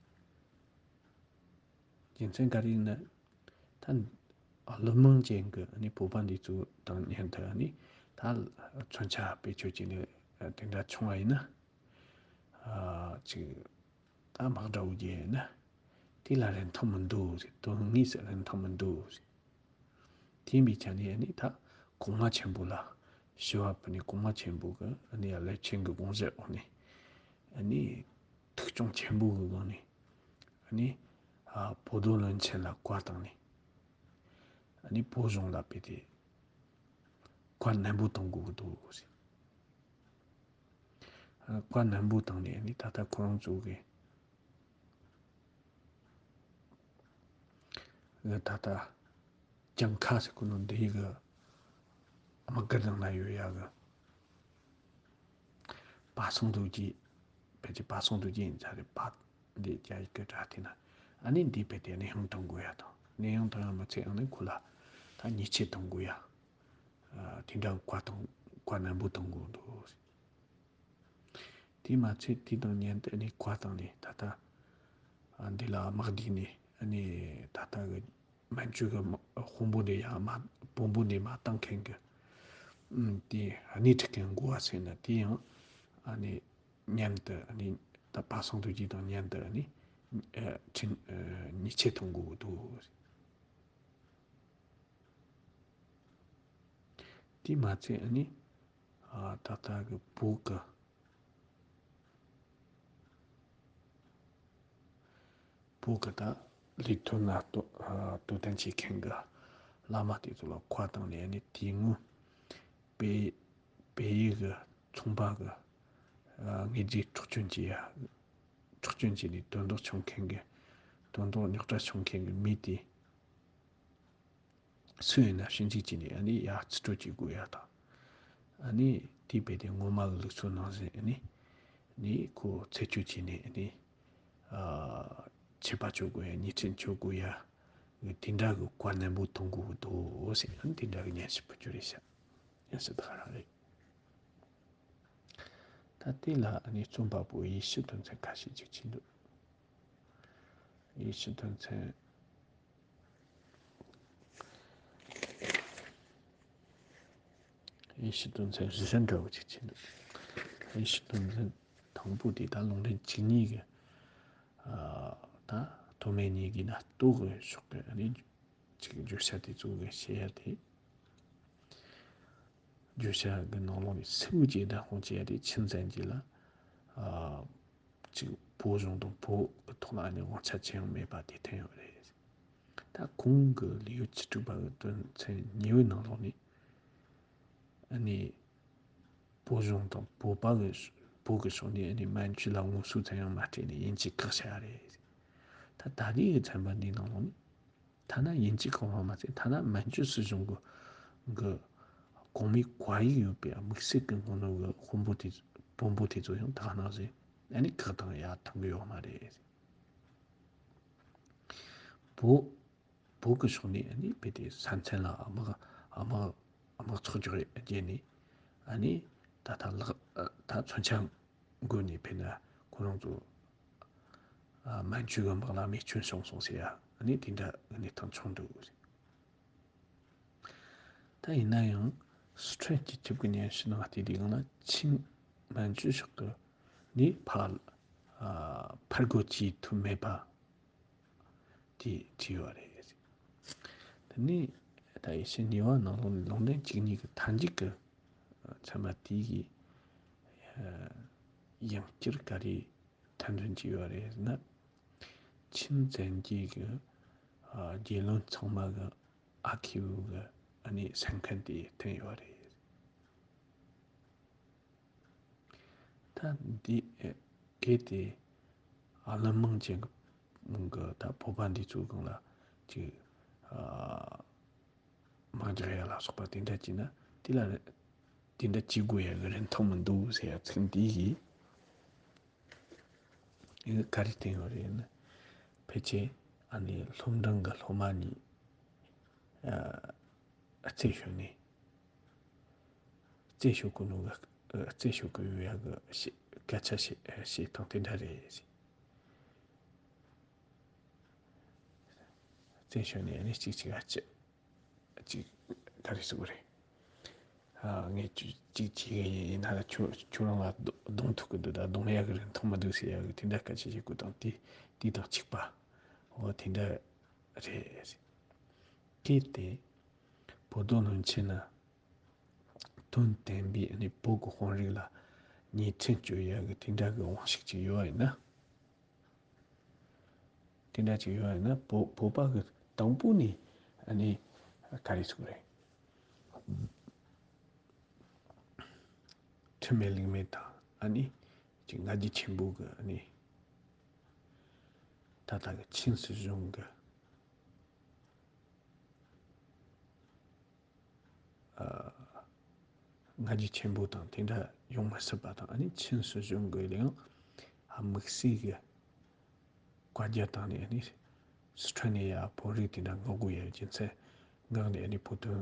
རྒྱུ་མཚན་ག་རེ་ཡིན་ན། ད་ཀླུ་དམངས་ཅན་གྱི་ཨ་ནི་བོད་པ་འདི་ཚོ་དང་མཉམ་དུ་ཨ་ནི་ད་མཚོན་ཆ་བེད་སྤྱོད་བྱས་ནས་དེ་འདྲ་བྱུང་བ་ཡིན་ན། ཨ་ཅིག་ད་དམག་འདྲ་བོ་བརྒྱབ་ཡིན་ན་དེ་ལ་རིན་ཐང་མི་འདུག་ཟེར། དོན་དངོས་སུ་རིན་ཐང་མི་འདུག་ཟེར། དེ་ཡིན་པའི་ཆ་ནས་ཨ་ནི་ད་གོང་མ་ཆེན་པོ་ལ་ཞུ་བ་ཕུལ་ནས། གོང་མ་ཆེན་པོ་གི་ཨ་ནི་རླབས་ཆེན་གྱི་དགོངས་བཞེད་འོག་ནས་ཨ་ནི་ཐུགས་སྐྱོང་ཆེན་པོ་གི་སྒང་ནས་ཨ་ནི་ཨ་བོད་རྡོ་བློན་ཆེན་ལ་བཀའ་བཏང་ནས་ཨ་ནི་བོད་གཞུང་ལ་དཔེ་དེ་བཀའ་ནན་པོ་གཏོང་དགོས་ཀྱི་འདུག་ཟེར། ཨ་བཀའ་ནན་པོ་བཏང་ནས་ཨ་ནི་ད་ལྟ་ཁོ་རང་ཚོ་གི་ད་ལྟ་གྱངས་ཁ་ཟེར་གོ་ནོ་འདི་གི་དམག་སྒར་ནང་ན་ཡོད་ཡག་གི་པ་སངས་རྡོ་རྗེ། ཕལ་ཆེར་པ་སངས་རྡོ་རྗེ་ཡིན་ས་རེད། པ་འདི་རྒྱ་ཡིག་གི་སྒྲ་དེ་ན། ཨ་ནི་འདི་དཔེ་དེ་གནས་དབྱུང་གཏོང་དགོས་ཡ་དང་། གནས་དབྱུང་གཏོང་ཡ་མ་ཚད་ཨ་ནི་ཁོ་ལ་ད་ཉེས་ཆད་གཏོང་དགོས་ཡ། ཨ་དེ་འདྲ་བཀའ་གཏོང་བཀའ་ནན་པོ་གཏོང་དགོས་འདུག། དེ་མ་ཚད་དེ་དང་མཉམ་དུ་ཨ་ནི་བཀའ་བཏང་ནས་ད་ལྟ་ཨ་འདི་ལ་དམག་བསྡུས་ནས་ཨ་ནི་ད་ལྟ་གི་མན་ཇུ་གི་དམག་དཔོན་པོ་འདི་ཡར་མར་དཔོན་པོ་འདི་མར་བཏང་མཁན་གི་ཨམ་དེ་སྣེ་ཁྲིད་མཁན་དགོས་པ་ཟེར་ན། དེ་ཡང་ཨ་ནི་མཉམ་དུ་ཨ་ནི་ད་པ་སངས་རྡོ་རྗེ་དང་མཉམ་དུ་ཨ་ནི་ཨ་ཁྲིམས་ཨ་ཉེས་ཆད་གཏོང་དགོས་ཀྱི་འདུག། དེ་མ་ཚད་ཨ་ནི་ཨ་ད་ལྟ་གི་བོད་གི་བོད་གི་ད་ལས་དོན་ལ་དོ་ཨ་དོ་དམ་བྱེད་མཁན་གི་བླ་མ་དེ་ཚོ་ལ་བཀའ་བཏང་ནས། ཨ་ནི་དེ་སྔོན་བལ་བལ་ཡུལ་གི་ཚོང་པ་གི་ཨ་དངོས་རྫས་འཕྲོག་བཅོམ་བྱས་ཡ། འཕྲོག་བཅོམ་བྱས་ནས་དོན་དག་བྱུང་མཁན་གི་དོན་དག་རྙོག་དྲ་བྱུང་མཁན་གི་མི་དེ་སུ་ཡིན་ན་ཞིབ་འཇུག་བྱས་ནས་ཨ་ནི་ཡར་རྩིས་སྤྲོད་བྱེད་དགོས་ཡ་དང་། ཨ་ནི་དེ་བས་དེ་སྔོན་མ་གི་ལུགས་སྲོལ་ནང་བཞིན་ཨ་ནི་ནི་ཁོ་རྩད་གཅོད་བྱས་ནས་ཨ་ནི་ཨ་ཆད་པ་གཅོད་དགོས་ཡ། ཉེས་ཆད་གཅོད་དགོས་ཡ་གི་དེ་འདྲ་གི་བཀའ་ནན་པོ་གཏོང་དགོས་ཀྱི་འདུག་ཟེར། ཨ་ནི་དེ་འདྲ་གི་སྙན་ཞུ་ཕུལ་རྒྱུ་རེད་ཤག། སྙན་ཞུ་དེ་ག་རང་རེད། ད་དེ་ལ་ཨ་ནི་རྩོམ་པ་པོ་ཡེ་ཤུ་དོན་ཚན་ཁ་ཤས་ཅིག་ཕྱིན་འདུག། ཡེ་ཤུ་དོན་ཚན། ཡེ་ཤུ་དོན་ཚན་གཞི་བཤད་འདྲ་བོ་ཅིག་ཕྱིན་འདུག། ཡེ་ཤུ་དོན་ཚན་དང་པོ་དེ་ད་ལུང་འདྲེན་བཅུ་གཉིས་ཀྱི་ཨ་ད་ཐོག་མའི་གཉིས་ཀྱི་ནང་ལྟོ་གི་ཕྱོགས་ཀྱི་ཨ་ནི་ཅིག་བརྗོད་བྱ་དེ་ཚོ་གི་བཤད་ཡ་དེ། བརྗོད་བྱ་གི་ནང་ལོགས་ནས་སུ་བོད་ཀྱི་བདག་དབང་བྱེད་ཡ་དེ་ཆིན་ཙན་གྱི་ལ་ཨ་ཅིག་བོད་གཞུང་དང་བོད་ཀྱི་ཐོག་ལ་ཨ་ནི་དབང་ཆ་ཅི་ཡང་མེད་པ་དེ་ཐོན་ཡོད་རེད། ད་གོང་གི་ལེའུ་བཅུ་དྲུག་པ་གི་དོན་ཚན་གཉིས་པའི་ནང་ལོགས་ནས་ཨ་ནི་བོད་གཞུང་དང་བོད་པ་གི་བོད་ཀྱི་ཕྱོགས་ནས་ཨ་ནི་མན་ཇུ་ལ་ངོ་སོ་ཙམ་ཡང་མ་སྤྲད་ནས་དབྱིན་ཇི་བཀག་བཞག་རེད། ད་ད་ལྟའི་གི་ཚན་པ་འདིའི་ནང་ལོགས་ནས། ཐ་ན་དབྱིན་ཇི་བཀག་པ་མ་ཟད་ཐ་ན་མན་ཇུ་སྲིད་གཞུང་གི་གི་གོང་མའི་བཀའ་ཡིག་ཡོད་པའི་དམིགས་བསལ་གྱི་སྔོན་འགྲོ་གི་དཔོན་པོ་དེ་དཔོན་པོ་དེ་ཚོ་ཡང་ད་ག་ནང་བཞིན་ཨ་ནི་བཀག་བཏང་ཡ་ཐང་གི་ཡོད་མ་རེད། བོད་བོད་ཀྱི་ཕྱོགས་ནས་ཨ་ནི་དཔེ་དེ་ས་མཚམས་ལ་དམག་དམག་དམག་ཚོགས་རྒྱག་རྒྱག་ནས་ཨ་ནི་ད་ལྟ་ལག་ད་མཚོན་ཆ་འགོས་ནས་ཕེབས་ན་ཁོ་རང་ཚོ་ཨ་མན་ཇུ་གི་དམག་ལ་རྨས་སྐྱོན་བྱུང་སོང་ཟེར་ཡ། ཨ་ནི་དེ་འདྲ་གནས་སྟངས་བྱུང་འདུག། ད་ཡིན་ན་ཡང་སི་ཁྲོན་སྤྱི་ཁྱབ་ཀྱི་སྙན་ཞུ་ནང་བལྟས་དུས་སྒང་ལ་ཆིན་མན་ཇུ་ཕྱོགས་ཀྱི་ནས་ཕར་ཨ་ཕར་རྒོལ་བྱེད་ཐུབ་མེད་པ། དེ་བྲིས་ཡོད་རེད། དེ་ནས་ད་ཡེ་ཤུ་ནུས་པ་ནང་ལོགས་ནས་ལུང་བསྟན་བཅུ་གཉིས་ཀྱི་མཐའ་མཇུག་གི་ཚད་མ་དེ་གི་ཡང་བསྐྱར་ག་རེ་ཐེར་འདོན་བྱས་ཡོད་རེད་ཟེར་ན། ཆིན་བཙན་རྒྱལ་གྱི་རྒྱལ་བློན་ཚང་མ་གི་ཨ་ཁུ་གི་ཨ་ནི་སེམས་ཁམས་དེ་བསྟན་ཡོད་རེད། ད་འདི་གལ་ཏེ་ཨ་ལན་མང་ཅན་གྱི་ད་བོད་པ་འདི་ཚོའི་སྒང་ལ་ཅིག་དམག་རྒྱག་ཡ་ལ་སོགས་པ་དེ་འདྲ་བྱས་ན། དེ་ལ་དེ་འདྲ་བྱེད་དགོས་ཡ་གི་རིན་ཐང་མི་འདུག་ཟེར་ཡ་ཚིག་འདི་གིས་ཨེ་ག་རེ་བསྟན་ཡོད་རེད་ན། ཕལ་ཆེར་ཨ་ནི་སློབ་འབྲིང་གི་སློབ་མ་གཉིས་ཨ་རྩེད་ཞོར་ནས་རྩེད་ཞོར་གི་ནོ་གི་རྩེད་ཞོར་གི་ཡོད་ཡ་གི་སྐད་ཆ་བཤད་བཤད་སྟངས་དེ་འདྲ་རེད། རྩེད་ཞོར་ནས་ཨ་ནི་གཅིག་གཅིག་ཨ་ཅི་གཅིག་ག་རེ་ཟེར་དགོས་རེད། ཨ་ངས་གཅིག་གཅིག་བྱེད་གི་ཡིན་ན་ལ་ཁྱོད་ཁྱོད་རང་ལ་རྡུང་ཐུབ་གི་འདུག་ད་རྡུང་ཡག་གི་རིན་ཐང་མི་འདུག་ཟེར་ཡག་གི་དེ་འདྲ་སྐད་ཆ་བཤད་དགོས་དང་དེ་དེ་དང་གཅིག་པ། འོ་དེ་འདྲ་རེད། གལ་ཏེ་བོད་དོན་བློན་ཆེན་ན་དོན་བསྟན་པའི་ཨ་ནི་བོད་ཀྱི་དཔོན་རིགས་ལ་ཉེས་ཆད་གཅོད་ཡག་གི་དེ་འདྲ་གི་དབང་ཤུགས་ཅིག་ཡོད་ཡིན་ན། དེ་འདྲ་ཅིག་ཡོད་ཡིན་ན་བོད་བོད་པ་གི་དང་པོ་ནས་ཨ་ནི་ག་རེ་ཟེར་དགོས་རེད། ཁྲིམས་མེད་ལུགས་མེད་དང་ཨ་ནི་ཅིག་ང་རྒྱལ་ཆེན་པོ་གི་ཨ་ནི་ད་ལྟ་གི་ཆིན་སྲིད་གཞུང་གི་ང་རྒྱལ་ཆེན་པོ་དང་དེ་འདྲ་ཡོང་མི་སྲིད་པ་དང་ཨ་ནི་ཆིན་སྲིད་གཞུང་གི་ཡང་དམིགས་བསལ་གྱི་བཀའ་རྒྱ་བཏང་ནས་ཨ་ནི་སི་ཁྲོན་ནས་ཡ་བོད་རིགས་དེ་འདྲ་མངགས་དགོས་ཡ་རྒྱུ་མཚན་མངགས་ནས་ཨ་ནི་བོད་དོན་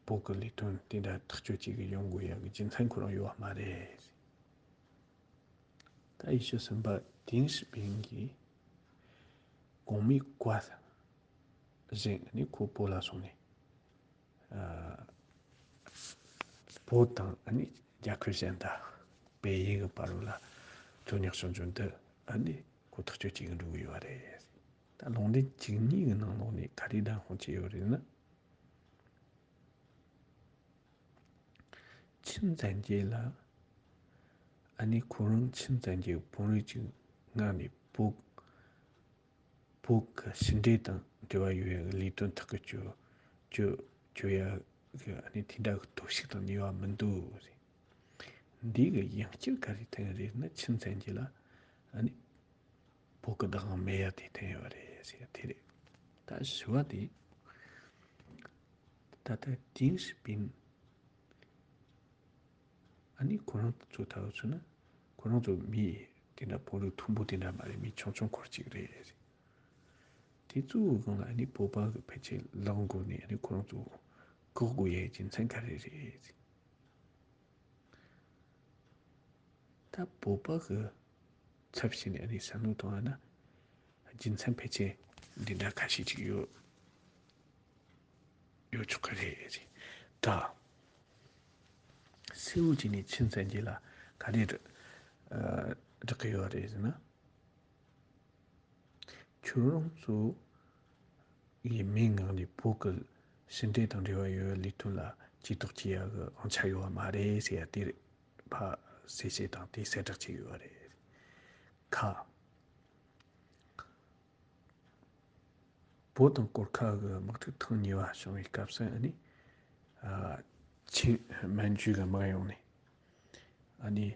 བོད་ཀྱི་ལས་དོན་དེ་འདྲ་ཐག་གཅོད་བྱེད་གི་ཡོང་དགོས་ཡ་གི་རྒྱུ་མཚན་ཁོ་རང་ཡོད་པ་མ་རེད། ད་ཡེ་ཤུ་སུམ་པ་ཏིང་ཞི་ཕིང་གིས་གོང་མའི་བཀའ་བཞིན་ནི་ཁོ་བོད་ལ་སོང་ནས་བོད་དང་ཨ་ནི་རྒྱལ་ཁབ་གཞན་དག་བལ་ཡུལ་གྱི་བར་ལ་རྩོད་རྙོག་བྱུང་རྒྱུ་འདི་ཨ་ནི་ཁོ་ཐག་གཅོད་བྱེད་གི་འགྲོ་གི་ཡོད་རེད། ད་ལུང་འདྲེན་བཅུ་གཉིས་ཀྱི་ནང་ལོགས་ནས་ག་རེ་བདམས་དཔང་བྱས་ཡོད་རེད་ན། ཆིན་བཙན་རྒྱལ་ལ་ཨ་ནི་ཁོ་རང་ཆིན་བཙན་རྒྱལ་གྱི་དཔོན་རིགས་ཀྱི་ངག་ནས་བོད་བོད་ཀྱི་ཕྱི་འབྲེལ་དང་འབྲེལ་བ་ཡོད་ཡ་གི་ལས་དོན་ཐག་གི་གཅོད་གཅོད་གཅོད་ཡ་གི་ཨ་ནི་དེ་འདྲ་གི་སྟོབས་ཤུགས་དང་ནུས་པ་མི་འདུག་ཟེར། འདི་གི་ཡང་བསྐྱར་ག་རེ་བསྟན་རེད་ན་ཆིན་བཙན་རྒྱལ་ལ་ཨ་ནི་བོད་ཀྱི་བདག་དབང་མེད་ཡ་དེ་བསྟན་ཡོད་རེད་ཟེར་དེ་རེད། ད་བཞི་བ་དེ་ད་ལྟ་ཏིང་ཞི་ཕིང་ཨ་ནི་ཁོ་རང་ཚོ་ལྟ་བུ་ཚོ་ན་ཁོ་རང་ཚོ་མི་དེ་འདྲ་བོད་རིགས་མཐོན་པོ་དེ་འདྲ་མ་རེད། མི་ཆུང་ཆུང་སྐོར་ཅིག་རེད། དེ་ཚོའི་སྒང་ལ་ཨ་ནི་བོད་པ་གི་ཕལ་ཆེར་ལག་འགུལ་ནས་ཨ་ནི་ཁོ་རང་ཚོ་བཀག་དགོས་ཡའི་རྒྱུ་མཚན་ག་རེ་རེད། ད་བོད་པ་གི་ཚབ་བྱས་ནས་ཨ་ནི་བསམ་བློ་གཏོང་བ་ན་རྒྱུ་མཚན་ཕལ་ཆེར་འདི་འདྲ་ཁ་ཤས་ཅིག་ཡོད་ཡོད་ཆོག་གི་རེད། ད་སེའུ་ཅིག་ནས་ཆིན་བཙན་རྒྱལ་ལ་ག་རེ་རེད་རག་གི་ཡོད་རེད་ཟེར་ན། ཁྱོད་རང་ཚོ་ཡི་མིང་ངག་ནས་བོད་ཀྱི་ཕྱི་འབྲེལ་དང་འབྲེལ་བ་ཡོད་པའི་ལས་དོན་ལ་ཇུས་གཏོགས་བྱེད་ཡ་གི་དབང་ཆ་ཡོད་པ་མ་རེད་ཟེར་ཡ་དེ་ཕར་གསལ་བཤད་དང་དེ་གསལ་བསྒྲགས་བྱས་ཡོད་པ་རེད། ཁ། བོད་དང་གོར་ཁ་གི་དམག་འཁྲུག་ཐེངས་གཉིས་པ་བྱུང་བའི་སྐབས་སུ་ཨ་ནི་ཨ་ཆིན་མན་ཇུ་གི་དམག་ཡོངས་ནས་ཨ་ནི་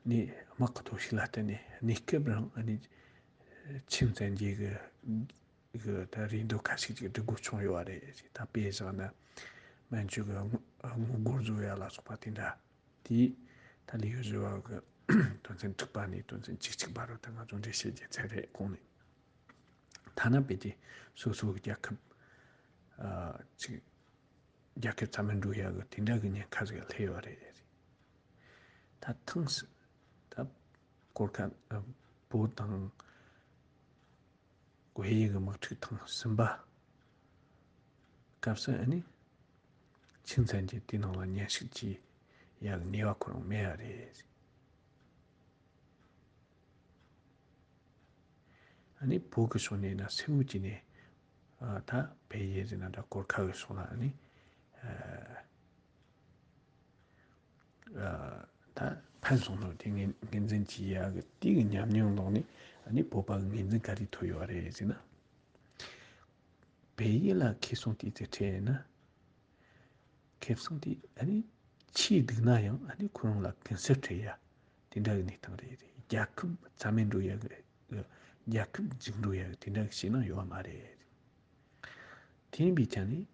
ནི་དམག་གི་སྟོབས་ཤུགས་ལ་བརྟེན་ནས་གནས་སྐབས་རང་ཨ་ནི་ཆིན་བཙན་རྒྱལ་གི་གི་ད་རེ་འདོད་ཁ་ཤས་ཅིག་སྒྲུབ་དགོས་བྱུང་ཡོད་པ་རེད། ད་དཔེ་བཞག་ན་མན་ཇུ་གི་དངུལ་དངུལ་སྒོར་བཟོ་ཡ་ལ་སོགས་པ་དེ་འདྲ་དེ་ད་ལི་ཡུལ་བཟོ་བ་གི་དོན་ཚན་དྲུག་པ་ནས་དོན་ཚན་བཅུ་གཅིག་བར་རུ་ད་ང་ཚོ་འགྲེལ་བཤད་རྒྱག་ཚར་རེད་གོང་ནས། ཐ་ན་དཔེ་དེ་སོ་སོའི་རྒྱལ་ཁབ་ཨ་ཅིག་རྒྱལ་ཁབ་རྩ་མེད་འགྲོ་ཡག་གི་དེ་འདྲ་གི་ཉེན་ཁ་ཟིག་སླེབས་ཡོད་རེད། ད་ཐེངས་ད་གོར་ཁ་བོད་དང་བལ་ཡུལ་གི་དམག་འཁྲུག་ཐེངས་གསུམ་པ་སྐབས་སུ་ཨ་ནི་ཆིན་བཙན་གྱིས་དེ་ནང་ལ་མཉམ་ཞུགས་བྱེད་ཡག་ནུས་པ་ཁོ་རང་མེད་ཡ་རེད། ཨ་ནི་བོད་ཀྱི་ཕྱོགས་ནས་ན་སེའུ་བྱས་ནས་ཨ་ད་བལ་ཡུལ་ཟེར་ན་འདྲ་གོར་ཁ་གི་ཕྱོགས་ལ་ཨ་ནི་ཨ་ད་ཕན་སོང་ནོ་དེ་ངོས་ངོས་འཛིན་བྱེད་ཡག་གི་དེ་གི་ཉམས་མྱོང་ལོག་ནས་ཨ་ནི་བོད་པ་གི་ངོས་འཛིན་ག་རེ་ཐོབ་ཡོད་རེད་ཟེར་ན། བལ་ཡུལ་ལ་ཁེ་སང་དེ་ཚེ་ཁྲལ་ཡིན་ན། ཁེ་སང་དེ་ཨ་ནི་ཆེས་སྡུག་ན་ཡང་ཨ་ནི་ཁོ་རང་ལ་གུན་གསབ་སྤྲད་ཡ་དེ་འདྲ་གི་གནས་སྟངས་རེད། རྒྱལ་ཁབ་རྩ་མེད་འགྲོ་ཡ་གི་རྒྱལ་ཁབ་འཇིག་འགྲོ་ཡ་གི་དེ་འདྲ་གི་བྱེད་ནང་ཡོད་མ་རེད། དེ་ཡིན་པའི་ཆ་ནས་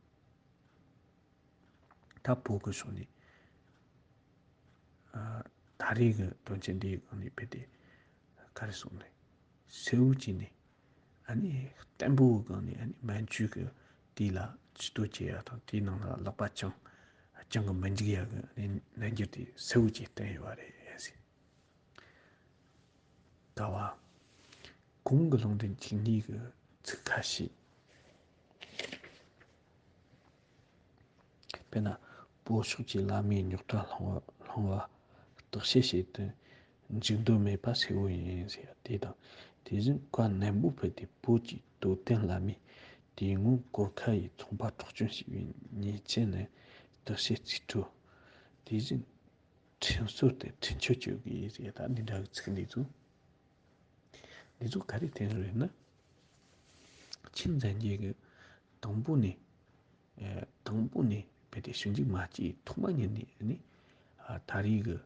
ད་བོད་གི་ཕྱོགས་ནས་ཨ་ད་རེས་ཀྱི་དོན་ཆེན་འདིའི་སྒང་ནས་བལྟས་ཏེ་ག་རེ་གསུངས་ནས་སེའུ་བྱས་ནས་ཨ་ནི་བརྟན་པོའི་སྒང་ནས་ཨ་ནི་མན་ཇུ་གི་དེ་ལ་ཇུས་གཏོགས་བྱེད་ཡ་དང་དེའི་ནང་ལ་ལག་པ་བརྐྱང་བརྐྱང་གི་མི་འཇུག་ཡ་གི་ཨ་ནི་རྣལ་འབྱོར་དེ་སེའུ་བྱས་བསྟན་ཡོད་པ་རེད་ཟེར། ལྟ་བ། གོང་གི་ལུང་འདྲེན་བཅུ་གཉིས་ཀྱི་ཚིག་ཁ་ཤས། དཔེར་ན། བོད་ཕྱོགས་ཀྱི་བླ་མའི་རྙོག་དྲ་སློང་བ་སློང་བ་བརྟག་དཔྱད་བྱེད་དུ་འཇུག་འདོད་མེད་པ་གསལ་བོ་ཡིན་ཟེར་ཡ་དེ་དང་། དེ་བཞིན་བཀའ་ནན་པོ་ཕུལ་ཏེ་བོད་ཀྱི་དོ་བརྟན་བླ་མས་དེའི་སྔོན་གོར་ཁ་ཡི་ཚོང་པ་འཕྲོག་བཅོམ་བྱས་པའི་ཉེས་ཆད་ནི་བརྟག་དཔྱད་རྩིས་སྤྲོད། དེ་བཞིན་ཁྲིམས་སྲོལ་དེ་འཕྲིན་སྐྱོར་བྱེད་དགོས་ཟེར་ཡ་ད་འདི་འདྲ་གི་ཚིག་འདི་ཚོ། འདི་ཚོ་ག་རེ་བསྟན་རེད་ན། ཆིན་མཚན་བརྒྱད་ཀྱི་དང་པོ་ནས་ཨེ་དང་པོ་ནས་བལྟས་ཏེ་ཞིབ་འཇུག་མ་བྱས་ཐོག་མ་ཉིད་ནས་ནི་ཨ་ད་རེས་ཀྱི་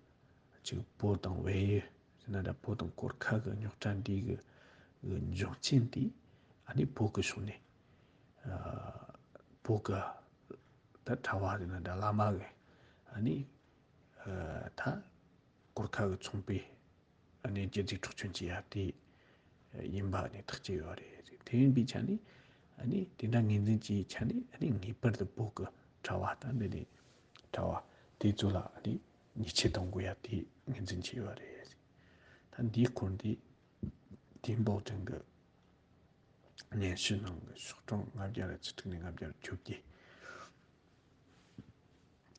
ཅིག་བོད་དང་བལ་ཡུལ་ཟེར་ན་འདྲ་བོད་དང་གོར་ཁ་གི་རྙོག་དྲ་འདི་གི་གི་འབྱུང་རྐྱེན་དེ་ཨ་ནི་བོད་ཀྱི་ཕྱོགས་ནས་ཨ་བོད་ཀྱི་ད་གྲྭ་བ་ཟེར་ན་འདྲ་བླ་མ་གི་ཨ་ནི་ཨ་ད་གོར་ཁ་གི་ཚོང་པའི་ཨ་ནི་སྒྱུ་རྩལ་འཕྲོག་བཅོམ་བྱེད་ཡ་དེ་ཡིན་པ་ནི་ཐག་བཅད་ཡོད་རེད། དེ་ཡིན་པའི་ཆ་ནས་ཨ་ནི་དེ་འདྲ་ངོས་འཛིན་བྱེད་ཡའི་ཆ་ནས་ཨ་ནི་ངེས་པར་དུ་བོད་ཀྱི་གྲྭ་བ་དང་འདི་ནས་གྲྭ་བ་དེ་ཚོ་ལ་ཨ་ནི་ཉེས་ཆད་གཏོང་དགོས་ཡ་དེ་ངོས་འཛིན་བྱས་ཡོད་རེད། ད་འདིའི་སྐོར་འདི་ཏིན་པའོ་ཀྲིན་གྱི་སྙན་ཞུ་ནང་གི་ཤོག་གྲངས་ལྔ་བརྒྱ་རེ་བཅུ་དྲུག་ནས་ལྔ་བརྒྱ་རེ་བཅོ་བརྒྱད།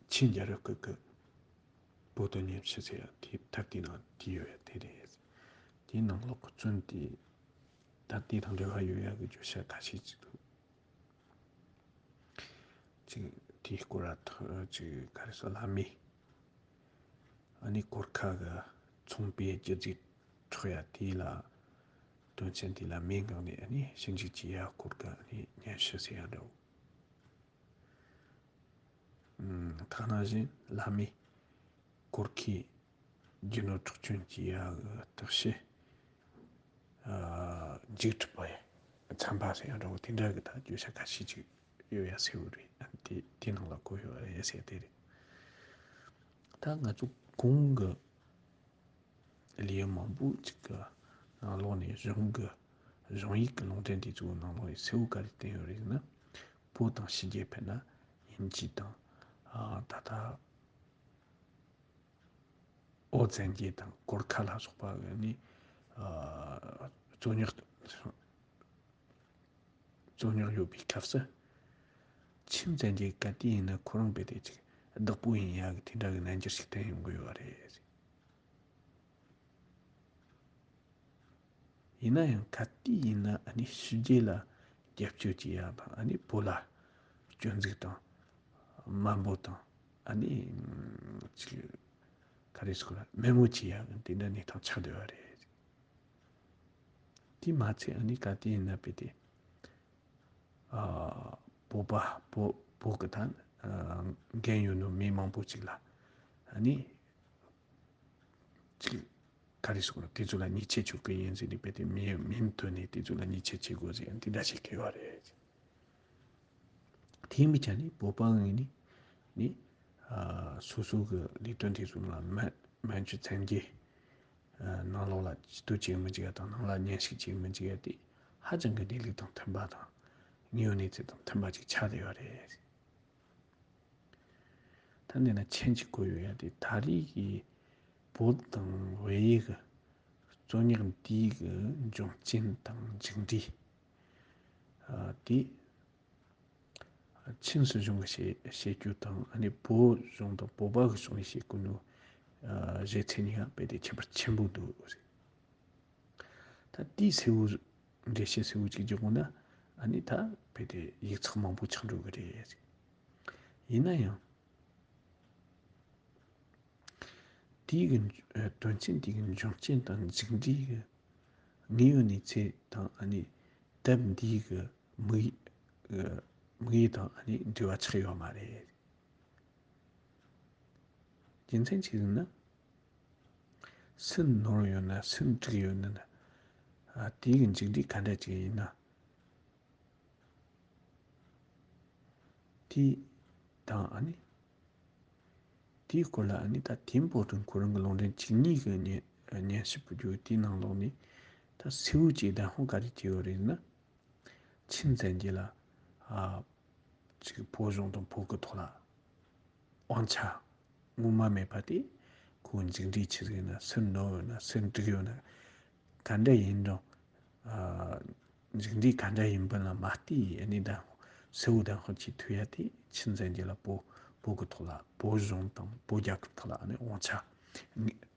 ཆིན་རྒྱལ་རབས་སྐབས་ཀྱི་བོད་དོན་སྙན་ཞུ་ཟེར་ཡ་དེ་ཐབས་དེའི་ནང་དེ་ཡོད་ཡ་དེ་རེད། དེའི་ནང་ལོགས་ཀྱི་བཙོན་དེ་ད་དེ་དང་འབྲེལ་བ་ཡོད་ཡ་གི་བརྗོད་བྱ་ཁ་ཤས་ཅིག་འདུག་ཅིག་དེའི་སྐོར་ལ་ཐོ་ཅིག་ག་རེ་ཟེར་བླ་མས་ཨ་ནི་གོར་ཁ་གི་ཚོང་པའི་སྒྱུ་རྩལ་འཕྲོག་ཡ་དེ་ལ་དོན་ཚན་དེ་ལ་མེ་འགག་ནས་ཨ་ནི་ཞིབ་འཇུག་བྱེད་ཡ་སྐོར་གི་ཨ་ནི་སྙན་ཞུ་ཟེར་ཡ་འདྲ་བོ། ཐ་ན་བཞིན་བླ་མས་གོར་ཁའི་རྒྱུ་ནོར་འཕྲོག་བཅོམ་གྱི་ཡ་གི་བརྟག་དཔྱད་ཨ་འཇིགས་སྒྲིབ་པ་ཡི་ཚན་པ་ཟེར་ཡ་འདྲ་བོ་དེ་འདྲ་གི་ད་བརྗོད་བྱ་ཁ་ཤས་ཅིག་ཡོད་ཡ་ཟེར་བ་རེད། ཨ་དེ་དེ་ནང་ལ་བཀོད་ཡོད་རེད་ཟེར་དེ་རེད། ད་ང་ཚོ་གོང་གི་ལེའུ་མང་པོ་ཅིག་གི་ནང་ལོགས་ནས་གཞུང་གི་གཞུང་ཡིག་གི་ལུང་འདྲེན་དེ་ཚོའི་ནང་ལོགས་ནས་གསལ་བོ་ག་རེ་བསྟན་ཡོད་རེད་ཟེར་ན། བོད་དང་ཕྱི་རྒྱལ་ཕེབས་ན་དབྱིན་ཇི་དང་ཨ་ད་ལྟ་ཨོ་བཙན་རྒྱལ་དང་གོར་ཁ་ལ་སོགས་པ་གི་ནི་ཨ་རྩོད་རྙོག་རྩོད་རྙོག་ཡོད་པའི་སྐབས་སུ། ཆིན་བཙན་གྱི་ག་དུས་ཡིན་ན་ཁོ་རང་རྦད་དེ་ཅིག་བདག་པོ་ཡིན་ཡག་གི་དེ་འདྲ་གི་རྣལ་འབྱོར་ཞིག་བསྟན་ཡོང་གི་ཡོད་རེད། ཡིན་ན་ཡང་ག་དུས་ཡིན་ན་ཨ་ནི་ཕྱི་རྒྱལ་ལ་རྒྱབ་སྐྱོར་བྱེད་ཡག་དང་ཨ་ནི་བོད་ལ་སྐྱོན་འཛུགས་དང་དམའ་འབེབས་དང་ཨ་ནི་ཅིག་ག་རེ་ཟེར་དགོས་རེད། དམོད་མོ་བྱེད་ཡག་གི་དེ་འདྲ་གནས་སྟངས་ཆགས་བསྡད་ཡོད་རེད། དེ་མ་ཚད་ཨ་ནི་ག་དུས་ཡིན་ན་རྦད་དེ་ཨ་བོད་པ་བོད་བོད་ཀྱི་ད་ཨ་འགན་ཡོད་ནོ་མི་མང་པོ་ཅིག་ལ་ཨ་ནི་ཅིག་ག་རེ་ཟེར་དགོས་རེད། དེ་ཚོ་ལ་ཉེས་ཆད་གཅོད་ཀྱི་ཡིན་ཟེར་ནས་རྦད་དེ་མི་མིང་བཏོན་ནས་དེ་ཚོ་ལ་ཉེས་ཆད་གཅོད་དགོས་ཟེར་ཡང་དེ་འདྲ་ཞིག་གི་ཡོད་རེད། དེ་མི་ཆ་ནི་བོད་པ་ངོས་ནས་ནི་ཨ་སོ་སོ་གི་ལས་དོན་དེ་ཚོ་ལ་མན་མན་ཇུ་བཙན་རྒྱལ་ཨ་ནང་ལོགས་ལ་སྐྱིད་སྡུག་བྱེད་མི་འཇུག་ཡ་དང་ནང་ལ་ཉན་ཞིག་བྱེད་མི་འཇུག་ཡ་དེ་ཧ་ཅང་གི་གནས་ལུགས་དང་མཐུན་པ་དང་དངོས་ཡོད་གནས་ཚུལ་དང་མཐུན་པ་ཅིག་ཆགས་བསྡད་ཡོད་རེད། ད་འདི་ན་མཆན་གཅིག་བཀོད་ཡོད་ཡ་དེ་ད་རེས་ཀྱི་བོད་དང་བལ་ཡུལ་གྱི་རྩོད་རྙོག་འདིའི་གི་འབྱུང་རྐྱེན་དང་མཇུག་འབྲས་ཨ་དེ་ཆིན་སྲིད་གཞུང་གི་བཤད་བཤད་རྒྱུ་དང་ཨ་ནི་བོད་གཞུང་དང་བོད་པ་གི་གཞུང་ནས་བཤད་དགོས་ནོ་ཨ་གཞི་རྩ་གཉིས་ཀ་རྦད་དེ་ཁྱད་པར་ཆེན་པོ་འདུག་ཟེར། ད་དེའི་གསལ་བོ་ འགྲེལ་བཤད་གསལ་བོ་ཅིག་རྒྱག་དགོས་ན། ཨ་ནི་ད་རྦད་དེ་ཡིག་ཚགས་མང་པོ་ཆགས་འགྲོ་གི་རེད། ཡིན་ན་ཡང་དེའི་གི་དོན་ཚན་དེའི་གི་འབྱུང་རྐྱེན་དང་མཇུག་འབྲས་ཀྱི་དངོས་ཡོད་གནས་ཚུལ་དང་། ཨ་ནི་དེབ་འདིའི་གི་དམིགས་ཡུལ་དམིགས་ཡུལ་དང་ཨ་ནི་འབྲེལ་བ་ཆགས་ཡོད་མ་རེད། རྒྱུ་མཚན་ཅི་ཟེར་ན། སུན་ནོར་ཡོད་ན་སུན་འགྲིག་ཡོད་ན། ཨ། དེའི་གི་མཇུག་འབྲས་ག་འདྲ་ཅིག་ཡིན་ན། དེ་དང་ཨ་ནི། དེའི་སྐོར་ལ་ཨ་ནི་ད་ཐིམ་པོ་ཏུན་ཁོ་རང་གི་ལུང་འདྲེན་བཅུ་གཉིས་ཀྱི་ཉན་ཉན་ཞིབ་བརྒྱུད་དེའི་ནང་ལོགས་ནས། ད་གསལ་བོ་ཅིག་གདམས་ངག་ག་རེ་བྱས་ཡོད་རེད་ན། ཆིན་ཙན་རྒྱལ་ལ། ཨ། ཅིག་བོད་གཞུང་དང་བོད་ཀྱི་ཐོག་ལ་དབང་ཆ་ངོ་མ་མེད་པ་དེ། ཁོའི་མཇུག་འབྲས་ཆི་ཟིག་ཡིན་ན། སུན་ནོར་ཡོད་ན་སུན་འགྲིག་ཡོད་ན། ག་འདྲ་ཡིན་རུང་། ཨ། མཇུག་འབྲས་ག་འདྲ་ཡིན་པ་ལ་མ་ལྟོས། ཨ་ནི་ད་གསལ་བོ་གདམས་ངག་ཅིག་ཐུབ་ཡ་དེ། ཆིན་ཙན་རྒྱལ་ལ་བོད་བོད་ཀྱི་ཐོག་ལ། བོད་གཞུང་དང་བོད་རྒྱལ་ཁབ་ཐོག་ལ་ཨ་ནི་དབང་ཆ།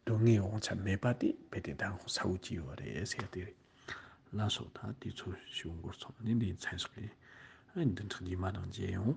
དོན་དངོས་དབང་ཆ་མེད་པ་དེ་རྦད་དེ་གདམས་ངག་གསལ་བོ་ཅིག་ཡོད་རེད་ཟེར་དེ་རེད། ལགས་སོ། ད་དེ་ཚོ་ཞུ་འགོ་ཚུགས་ནས་འདི་མཚམས་བཞག་གི་ཡིན། ཨ། བདུན་ཕྲག་རྗེས་མ་དང་མཇལ་ཡོང་།